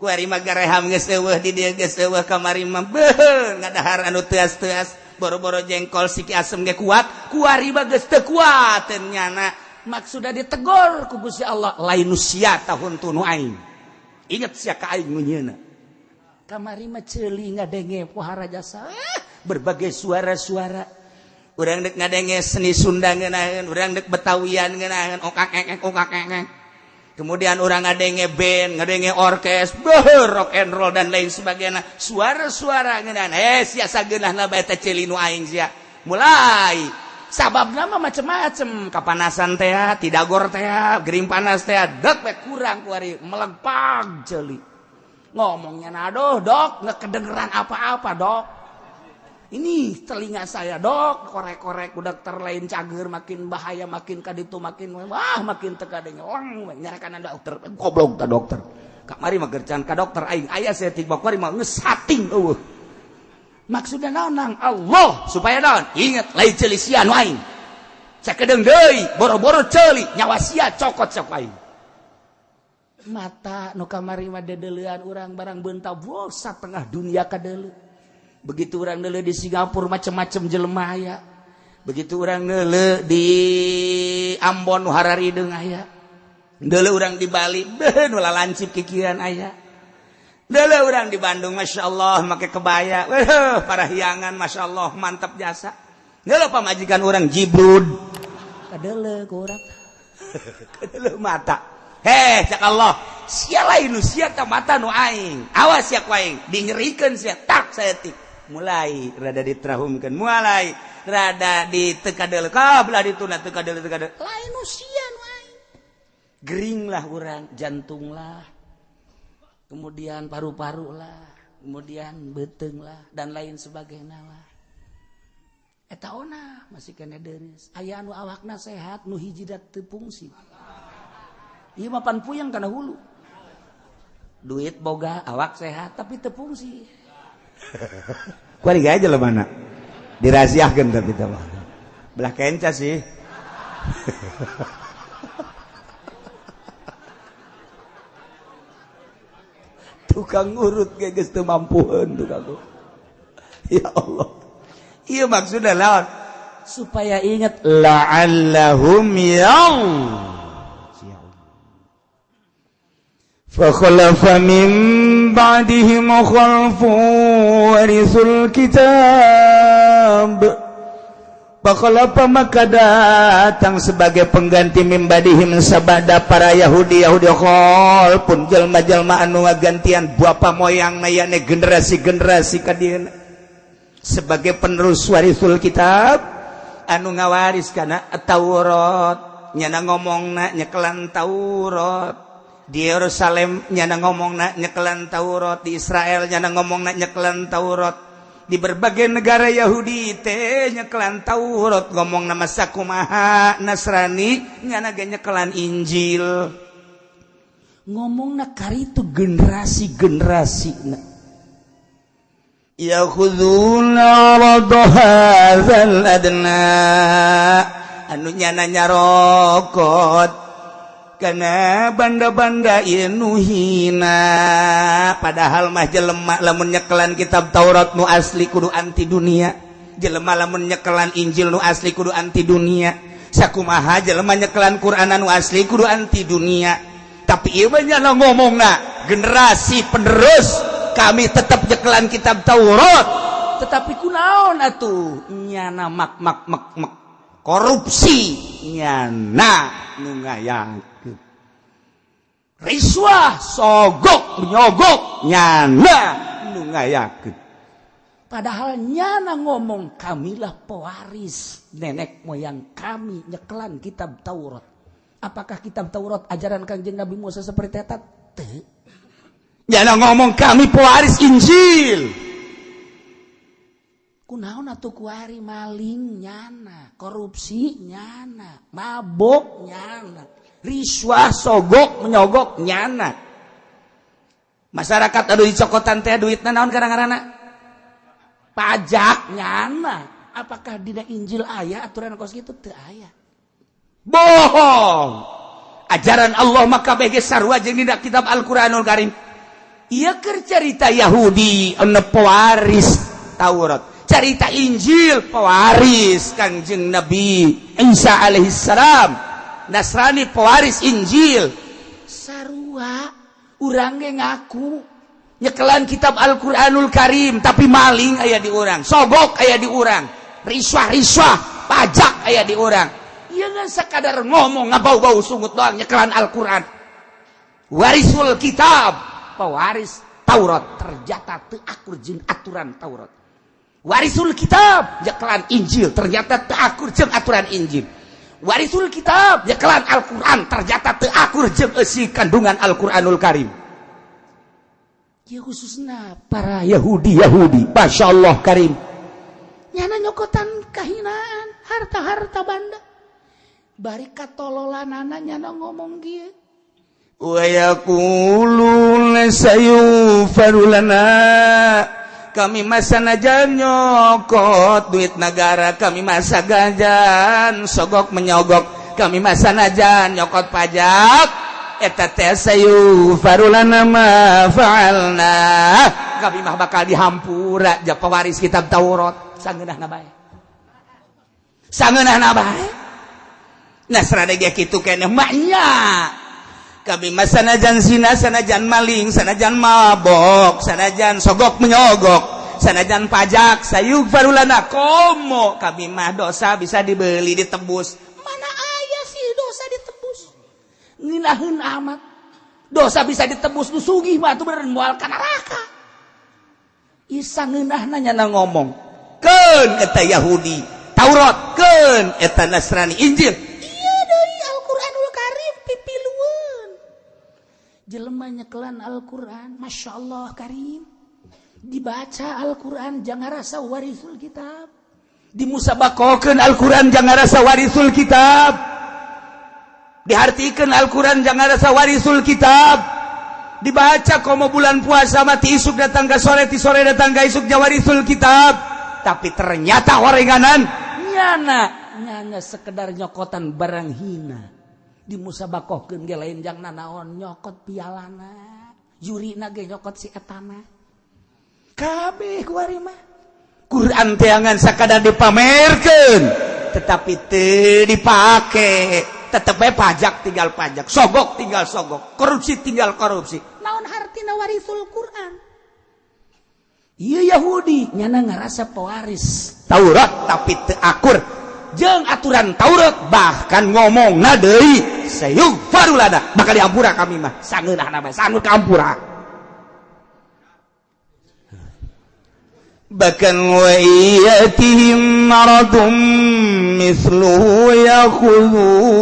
Kuari mah gareham geus eueuh di dieu geus eueuh kamari mah beuh ngadahar anu teas-teas boro-boro jengkol siki asem ge kuat, kuari mah geus teu kuat nyana. Maksudna ditegor ku Gusti Allah lain nu sia tahun tunu aing. Ingat sia ka aing nu nyieuna. Kamari mah ceuli ngadenge pohara jasa berbagai suara-suara. Urang dek ngadenge seni Sunda ngeunaheun, urang dek Betawian ngeunaheun, okak ekek okak ekek. Kemudian urang ngadenge band, ngadenge orkes, beuh rock and roll dan lain sebagainya. Suara-suara ngeunaheun, sia sageunahna bae teh ceuli nu aing sia. Mulai sabab nama macem-macem, kapanasan teh, tidagor teh, gering panas teh, dek we kurang kuari melegpag ceuli. Ngomongnya aduh dok, nggak kedengeran apa-apa dok. Ini telinga saya dok, korek-korek udah terlain cager, makin bahaya, makin kaditu, makin wah, makin teka lang nyarakan dokter, goblok ta dokter. Kamari mah gercan ka dokter aing aya saeutik mah kuari mah geus sating eueuh. Maksudna naon nang Allah supaya naon? Ingat lain ceuli sia nu aing. Sakedeung deui boro-boro ceuli nyawa sia cokot sok aing. Mata nu kamari mah dedeulean urang barang beunta wo satengah dunia kadeuleu. Begitu orang neuleuh di Singapura macem-macem jelema aya. Begitu orang neuleuh di Ambon nu hararideung aya. Neuleuh urang di Bali beuh nu lalancip kikieuan aya. Neuleuh urang di Bandung Masya Allah make kebaya. Weuh parahyangan Masya Allah mantap jasa. Neuleuh pamajikan urang jibrud. Kadeuleuh ku urang. Kadeuleuh mata. Heh cak Allah, sia lain nu sia ta mata nu aing. Awas sia ku aing, dinyerikeun sia tak saeutik. Mulai rada diterahumkan, mulai rada ditekadeul ka belah dituna tekadeul tekadeul. Lain nu sia nu aing. Gering lah urang, jantung lah. Kemudian paru-paru lah, kemudian beuteung lah dan lain sebagainya lah. Eta ona masih kena deris. Aya anu awakna sehat nu hiji da teu fungsi. Ieu mah pan puyeng kana hulu. Duit boga, awak sehat tapi teu fungsi. Kuari aja lah mana. Dirahasiakeun tapi teh mah. Belah kenca sih. Tukang urut ge geus teu mampueun tukang urut. Ya Allah. Ieu maksudna lawan supaya ingat la'allahum yau. فخلف من بعدهم خلف ورثوا الكتاب. فخلف maka datang sebagai pengganti min ba'dihim sabada para Yahudi Yahudi khalfun jelma-jelma anu ngagantian bapa moyang mayane generasi-generasi kadieuna sebagai penerus warisul kitab anu ngawaris kana Taurat nyana ngomongna nyekelan Taurat di Yerusalem nyana ngomongna nyekelan Taurat, di Israel nyana ngomongna nyekelan Taurat, di berbagai negara Yahudi teh nyekelan Taurat, ngomongna masa kumaha Nasrani nyana ge nyekelan Injil. Ngomongna karitu generasi-generasi. Yakhuduna arada hadzal adna anu nyana nyarokot karena banda-banda nu hina, padahal mah jelema lamun nyekelan kitab Taurat nu asli kudu anti dunia, jelema lamun nyekelan Injil nu asli kudu anti dunia, sakumaha jelema nyekelan Quran nu asli kudu anti dunia. Tapi ieu mah nyana ngomongna generasi penerus kami tetap nyekelan kitab Taurat, tetapi kunaon atuh nyana mak mak mak mak korupsi nyana nu ngayang riswah sogok nyogok nyana nu ngayakeun. Padahal nyana ngomong kamilah pewaris nenek moyang kami nyekelan kitab Taurat. Apakah kitab Taurat ajaran Kangjeng Nabi Musa seperti eta? Teu. Nyana ngomong kami pewaris Injil. Kunaon atuh kuari maling nyana, korupsi nyana, mabok nyana, riswah sogok menyogok nyana. Masyarakat aduh dicokotan teh duitna naon karang-karana? Pajak nyana. Apakah dina Injil aya aturan kos kitu? Teu aya. Bohong. Ajaran Allah maka bege sarua jeung dina kitab Al-Qur'anul Karim. Ieu keur carita Yahudi anu pewaris Taurat, carita Injil pewaris Kangjeng Nabi Isa alaihissalam, Nasrani pewaris Injil. Sarua urang ge ngaku nyekelan kitab Al-Qur'anul Karim tapi maling aya di urang, sogok aya di urang, riswah-riswah, pajak aya di urang. Ieu ngan sakadar ngomong ngabau-bau sungut doang nyekelan Al-Qur'an. Warisul kitab, pewaris Taurat, ternyata teu akur jeung aturan Taurat. Warisul kitab nyekelan Injil ternyata teu akur jeung aturan Injil. Warisul kitab nyekelan Al-Qur'an ternyata teu akur jeung eusi kandungan Al-Qur'anul Karim. Ya khususna para Yahudi Yahudi, Masya Allah Karim. Nyana nyokotan kahinaan harta-harta banda. Bari katololanana nyana ngomong kieu. Wa yaquluna sayughfaru lana. Kami masa najan nyokot duit negara, kami masa gajan sogok menyogok, kami masa najan nyokot pajak, eta teh sayughfaru lana ma fa'alna. Kami mah bakal dihampura ja pewaris kitab Taurat. Sangeunahna bae. Sangeunahna bae. Nasrani ge kitu keneh mah nya. Kami mah sanajan zina, sanajan maling, sanajan mabok, sanajan sogok menyogok, sanajan pajak, sayughfaru lana komo. Kami mah dosa bisa dibeli, ditebus. Mana aya sih dosa ditebus? Ngeunaheun amat. Dosa bisa ditebus nu sugih mah atuh bener moal ka neraka. Isa ngeunahna nyana ngomong. Keun eta Yahudi, Taurat, keun eta Nasrani, Injil. Iya deui Al-Qur'anul Karim pipilueun. Jelema nyekelan Al-Qur'an, Masya Allah Karim. Dibaca Al-Qur'an jangan rasa warisul kitab. Dimusabakokeun Al-Qur'an jangan rasa warisul kitab. Dihartikeun Al-Qur'an jangan rasa warisul kitab. Dibaca komo bulan puasa mati isuk datang ke sore, ti sore datang ke isuk jawarisul kitab. Tapi ternyata orenganan nyana nyana sekedar nyokotan barang hina. Dimusabakohkeun ge lain jang nanaon nyokot pialana, jurina ge nyokot si etana. Kabeh kuari mah Quran teangan sakadar dipamerkeun tetapi teu dipake. Tetep bae pajak tinggal pajak, sogok tinggal sogok, korupsi tinggal korupsi. Naon hartina warisul Quran? Ieu Yahudi nyana ngarasa pewaris Taurat tapi teu akur jeung aturan Taurat, bahkan ngomongna deui sayughfaru lana, bakal diampura kami mah. Sangeunahna bae sangut kampura. Bahkan wa iyatihim maradum misluhu yakhudhuh.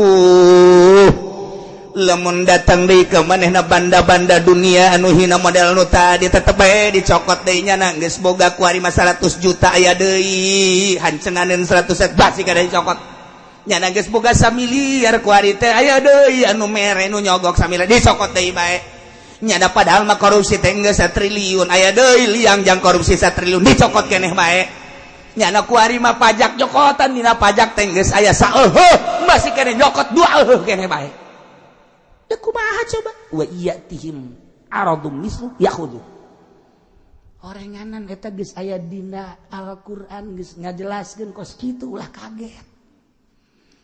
Lamun datang deui ka manehna banda-banda dunia anu hina model nu tadi tetep bae dicokot deui nya geus boga kuari mah 100 juta aya deui hancenganeun 100 basi kada dicokot. Nya geus boga samiliar kuari teh aya deui anu mere nu nyogok samiliar dicokot deui bae. Nyada padahal mah korupsi teh geus satriliun aya deui liang jang korupsi satriliun dicokot keneh bae. Nyana kuari mah pajak nyokotan dina pajak teh geus aya saeuheuh masih keneh nyokot dua euheuh keneh bae. Da kumaha coba? Wa iyatihim aradum mislu yakhudhu. Orenganan eta geus aya dina Al-Qur'an geus ngajelaskeun kos kitu ulah kaget.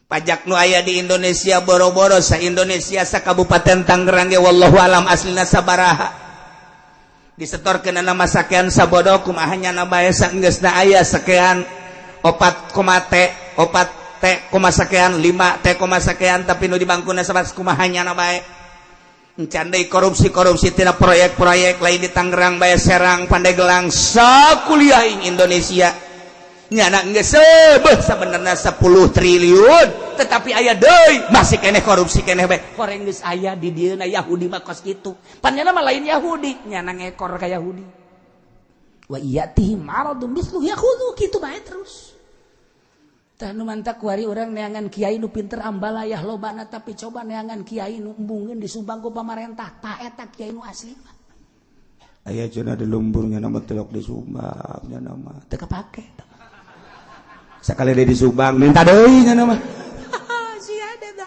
Pajak nu aya di Indonesia boro-boro sa Indonesia sa Kabupaten Tangerang ge wallahu alam aslina sabaraha. Disetorkeun nama sakean sabodo kumaha nyana bae saenggeusna aya sakean 4, T 4 T koma sakean 5 T koma sakean tapi nu di bangkuna sabat kumaha nyana bae. Encan deui korupsi-korupsi tina proyek-proyek lain di Tangerang bae Serang Pandeglang sakuliah ing Indonesia. Nyana geus seubeuh sabenerna 10 triliun tetapi aya deui masih keneh korupsi keneh bae. Koreng geus aya di dieuna Yahudi mah kos kitu. Pan nyana mah lain Yahudi, nyana ngekor ka Yahudi. Wa iyatihim maradum mislu yakhudhu kitu bae terus. Tah nu mantak kuari urang neangan kiai nu pinter ambalayah lobana tapi coba neangan kiai nu embungeun disumbang ku pamarentah tah eta kiai nu asli mah. Aya cenah di lembur nya mah telok disumbang nya mah teu kapake. Sekali dia disumbang minta deui nya mah. Sia ada da.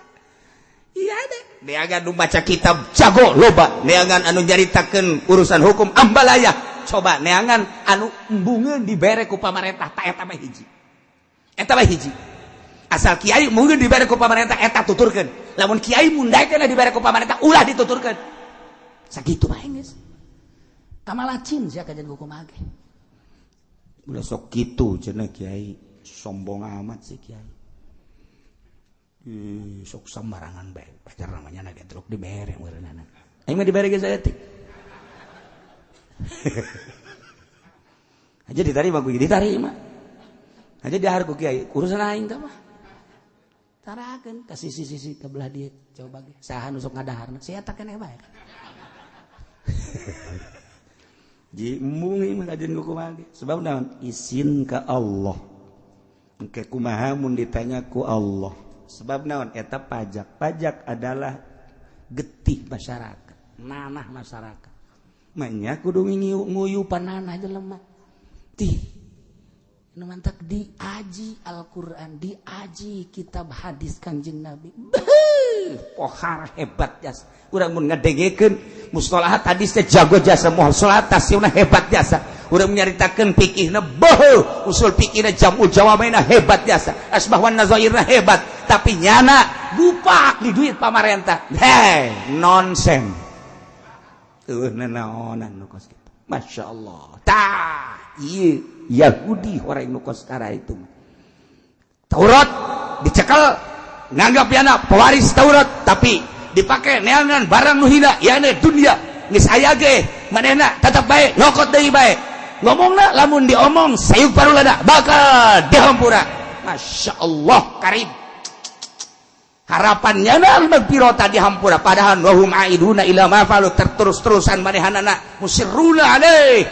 Iya ada. Neangan nu baca kitab jago loba, neangan anu nyaritakeun urusan hukum ambalayah. Coba neangan anu embungeun dibere ku pamarentah tah eta mah hiji. Eta mah hiji. Asal kiai mungkin dibere ku pamarentah eta tuturkeun. Lamun kiai mundaikeun dibere ku pamarentah ulah dituturkeun. Sakitu bae geus. Kamalacin sia kajian kumaha ge. Ulah sok kitu cenah kiai, sombong amat sih kiai. Ih, sok sembarangan bae. Pacar namanya na getrok dibere meureunana. Aing mah dibere geus saeutik. Aja diterima ku diterima. Aja dahar ku kiai, urusan aing tah mah. Tarakeun ka sisi-sisi ka belah dieu, coba ge saha nu sok ngadaharna, sia eta keneh bae. Ji embung ieu mah kajian ku kumaha ge. Sebab naon? Isin ka Allah. Engke kumaha mun ditanya ku Allah. Sebab naon? Eta pajak. Pajak adalah getih masyarakat, nanah masyarakat. Manya kudu nguyupan nanah jelema. Tih nu mantak diaji Al-Qur'an, diaji kitab hadis Kangjeng Nabi. Beuh, pohara hebat jasa. Urang mun ngadengekeun mustalahat hadis teh jago jasa, mustalahat tafsirna hebat jasa. Urang nyaritakeun fikihna beuh, usul fikihna jam'ul jawamaina hebat jasa, asbah wan nazairna hebat, tapi nyana dupak di duit pamarentah. Hei, nonsen. Eueuh nanaonan nu kos kitu. Masya Allah. Tah, ieu Yahudi orang nu kos kara itu. Taurat dicekel nganggap yana pewaris Taurat, tapi dipakai neangan barang nu hina, yana dunia. Geus aya ge manehna tetep bae nyokot deui bae. Ngomongna lamun diomong sayuk parulada bakal dihampura. Masya Allah karib. Harapannya na magfirata dihampura padahal wahum aiduna ila ma falu terus-terusan manehanana musirruna alaih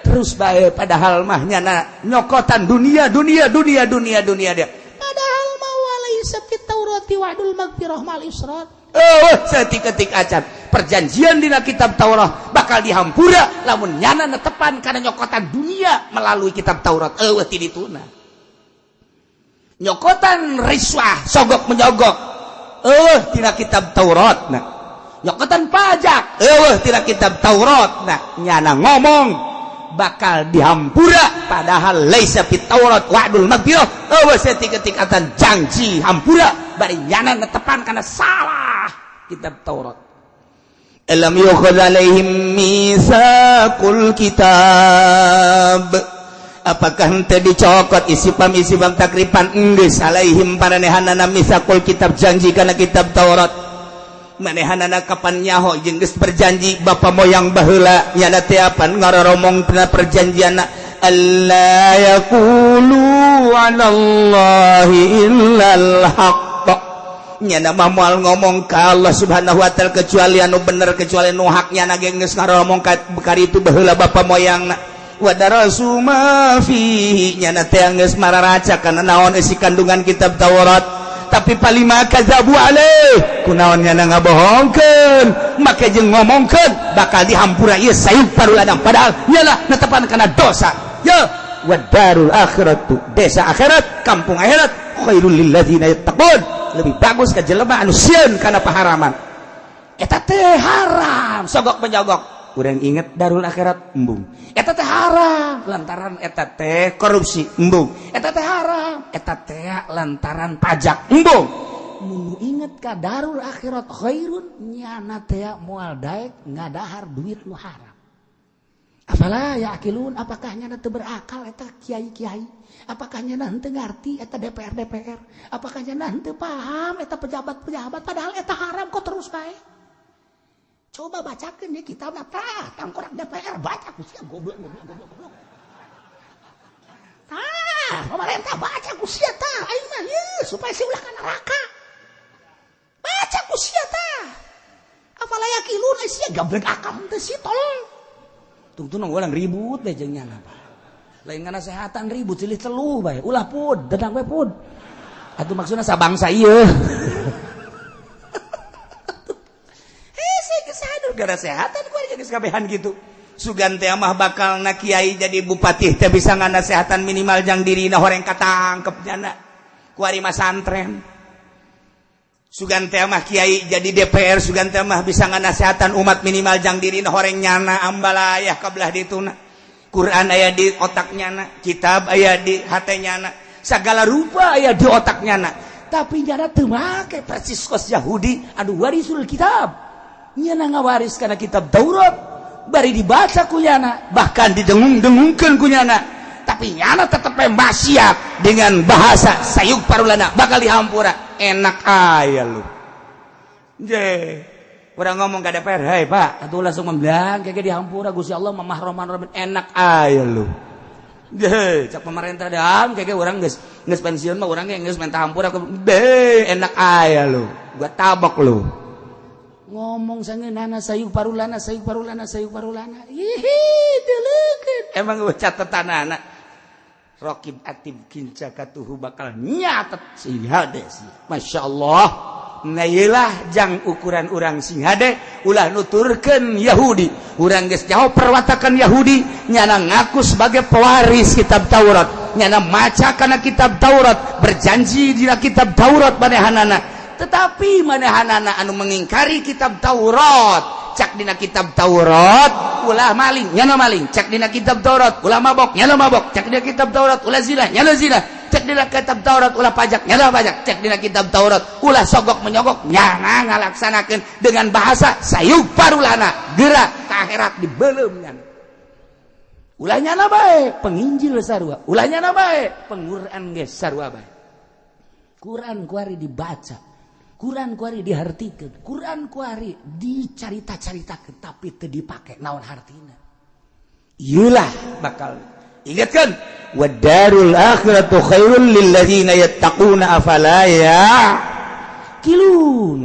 terus bae padahal mah nyana nyokotan dunia dunia dunia dunia dunia dia padahal mah walaisa fit taurati wa'dul magfirah mal israt. Oh, setik-ketik acan perjanjian dina kitab Taurat bakal dihampura lamun nyana netepan kana nyokotan dunia melalui kitab Taurat. Eueuh ti dituna nyokotan riswah sogok menyogok eueuh tina kitab Taurat. Nah nyokotan pajak eueuh tina kitab Taurat. Nah nyana ngomong bakal dihampura padahal laisa fit Taurat wa'dul magfirah. Eueuh setik-ketik acan janji hampura bari nyana netepan kana salah kitab Taurat. Alam yukhadh alaihim mitsaqul kitab. Apakah henteu dicokot isipam-isipam takripan enggeus alaihim paranehanana mitsaqul kitab janji kana kitab Taurat. Manehanana kapan nyaho jeung geus berjanji bapa moyang baheula nyana teh apan ngaroromong tina perjanjianna alla yaqulu 'alallahi illal haqq. Nyana mah moal ngomong ka Allah Subhanahu wa taala kecuali anu bener, kecuali nu hak. Nyana ge geus ngaromong ka itu baheula bapa moyangna. Wa darasu ma fihi nyana teh geus mararaca kana naon isi kandungan kitab Taurat. Tapi palima kadzabu alaih kunaon nyana ngabohongkeun make jeung ngomongkeun bakal dihampura ieu sayuk paruladang padahal nyana netepan kana dosa. Ya wa darul akhiratu desa akhirat kampung akhirat khairul lil ladzina yattaqun lebih bagus ka jelema anu sieun kana paharaman. Eta teh haram sogok menyogok. Urang inget darul akhirat embung. Eta teh haram lantaran eta teh korupsi embung. Eta teh haram eta teh lantaran pajak embung. Mun inget ka darul akhirat khairun nyana teh moal daek ngadahar duit nu haram. Afala yaqilun apakah nyana teu berakal eta kiai-kiai? Apakah nyana henteu ngarti eta DPR DPR? Apakah nyana henteu paham eta pejabat-pejabat padahal eta haram kok terus bae? Coba bacakeun ya kitab tah tangkorak DPR baca ku sia goblok goblok goblok goblok. Tah, pemerintah baca ku sia tah aing mah ieu supaya si ulah ka neraka. Baca ku sia tah. Afala yaqilun ai sia gablek akal henteu si tolol. Tungtung urang ribut bae jeung nyana. Lain nganasehatan ribut silih teluh bae, ulah pud, dedang bae pud. Atuh maksudna sabangsa ieu. Hese geus hadur nganasehatan ku aing geus kabehan kitu. Sugan teh mah bakal na kiai jadi bupati teh bisa nganasehatan minimal jang dirina horeng katangkep nyana. Ku ari mah santren. Sugan teh mah kiai jadi DPR sugan teh mah bisa nganasehatan umat minimal jang dirina horeng nyana ambalayah kabelah dituna. Quran aya di otak nyana, kitab aya di hate nyana, segala rupa aya di otak nyana. Tapi nyana teu make persis kos Yahudi anu warisul kitab. Nyana ngawaris kana kitab Taurat, bari dibaca ku nyana, bahkan didengung-dengungkeun ku nyana. Tapi nyana tetep maksiat dengan bahasa sayuk parulana bakal dihampura. Enak aya lu. Je, urang ngomong ka DPR, "Hei Pak," atuh langsung membilang kayak dihampura Gusti Allah mamah roman roman enak aya lu. Deh, cak pemerintah dam kayak orang geus geus pensiun mah urang ge geus minta hampura. Deh, enak aya lu. Gua tabok lu. Ngomong sangeunana sayuk parulana, sayuk parulana, sayuk parulana. Ih, deleukeun. Emang gua catatan anak. Rokib atib kinca katuhu bakal nyatet sing hade sih. Masya Allah. Nah, iyalah jang ukuran urang sing hade, ulah nuturkeun Yahudi. Urang geus jauh perwatakan Yahudi, nyana ngaku sebagai pewaris kitab Taurat, nyana maca kana kitab Taurat, berjanji dina kitab Taurat manehanana. Tetapi manehanana anu mengingkari kitab Taurat. Cak dina kitab Taurat ulah maling, nyana maling. Cak dina kitab Taurat ulah mabok, nyana mabok. Cak dina kitab Taurat ulah zina, nyana zina. Cek dina kitab Taurat ulah pajak, nyana pajak. Cek dina kitab Taurat ulah sogok menyogok, nyana ngalaksanakeun dengan bahasa sayuk parulana. Gerak ke akhirat dibelum nyana. Ulah nyana bae penginjil sarua, ulah nyana bae pengquran ge sarua bae. Quran kuari dibaca, Quran kuari dihartikeun, Quran kuari dicarita-caritakeun, tapi teu dipake, naon hartina? Iyalah bakal ingatkan, wadarul akhiratu khairul lil ladzina yattaquna afala ya'qilun.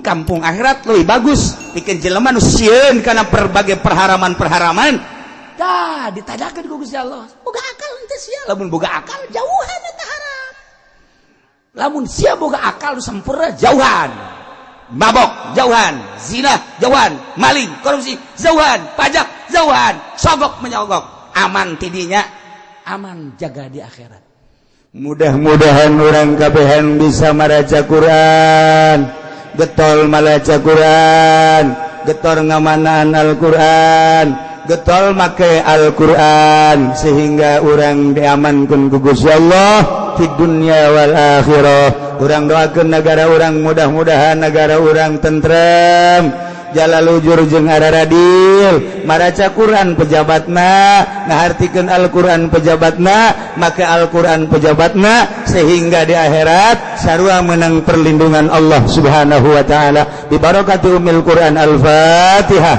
Kampung akhirat lebih bagus bikin jelema nu sieun kana berbagai perharaman-perharaman. Tah, ditanyakeun ku Gusti Allah, boga akal henteu sia? Lamun boga akal, jauhan eta haram. Lamun sia boga akal nu sempurna, jauhan mabok, jauhan zina, jauhan maling, korupsi, jauhan pajak, jauhan sogok menyogok. Aman tidinya. Aman jaga di akhirat. Mudah-mudahan urang kabehan bisa maraca Quran, getol malaca Quran, getol ngamanaan Al-Quran, getol make Al-Quran, sehingga urang diamankan ku Gusti Allah di dunia wal akhirah. Urang doakeun negara urang, mudah-mudahan negara urang tentrem, jalalujur jeung araradil, maraca Quran pejabatna, ngahartikeun Al-Quran pejabatna, make Al-Quran pejabatna, sehingga di akhirat sarua menang perlindungan Allah Subhanahu wa taala. Bi barakati umil Quran. Al-Fatihah.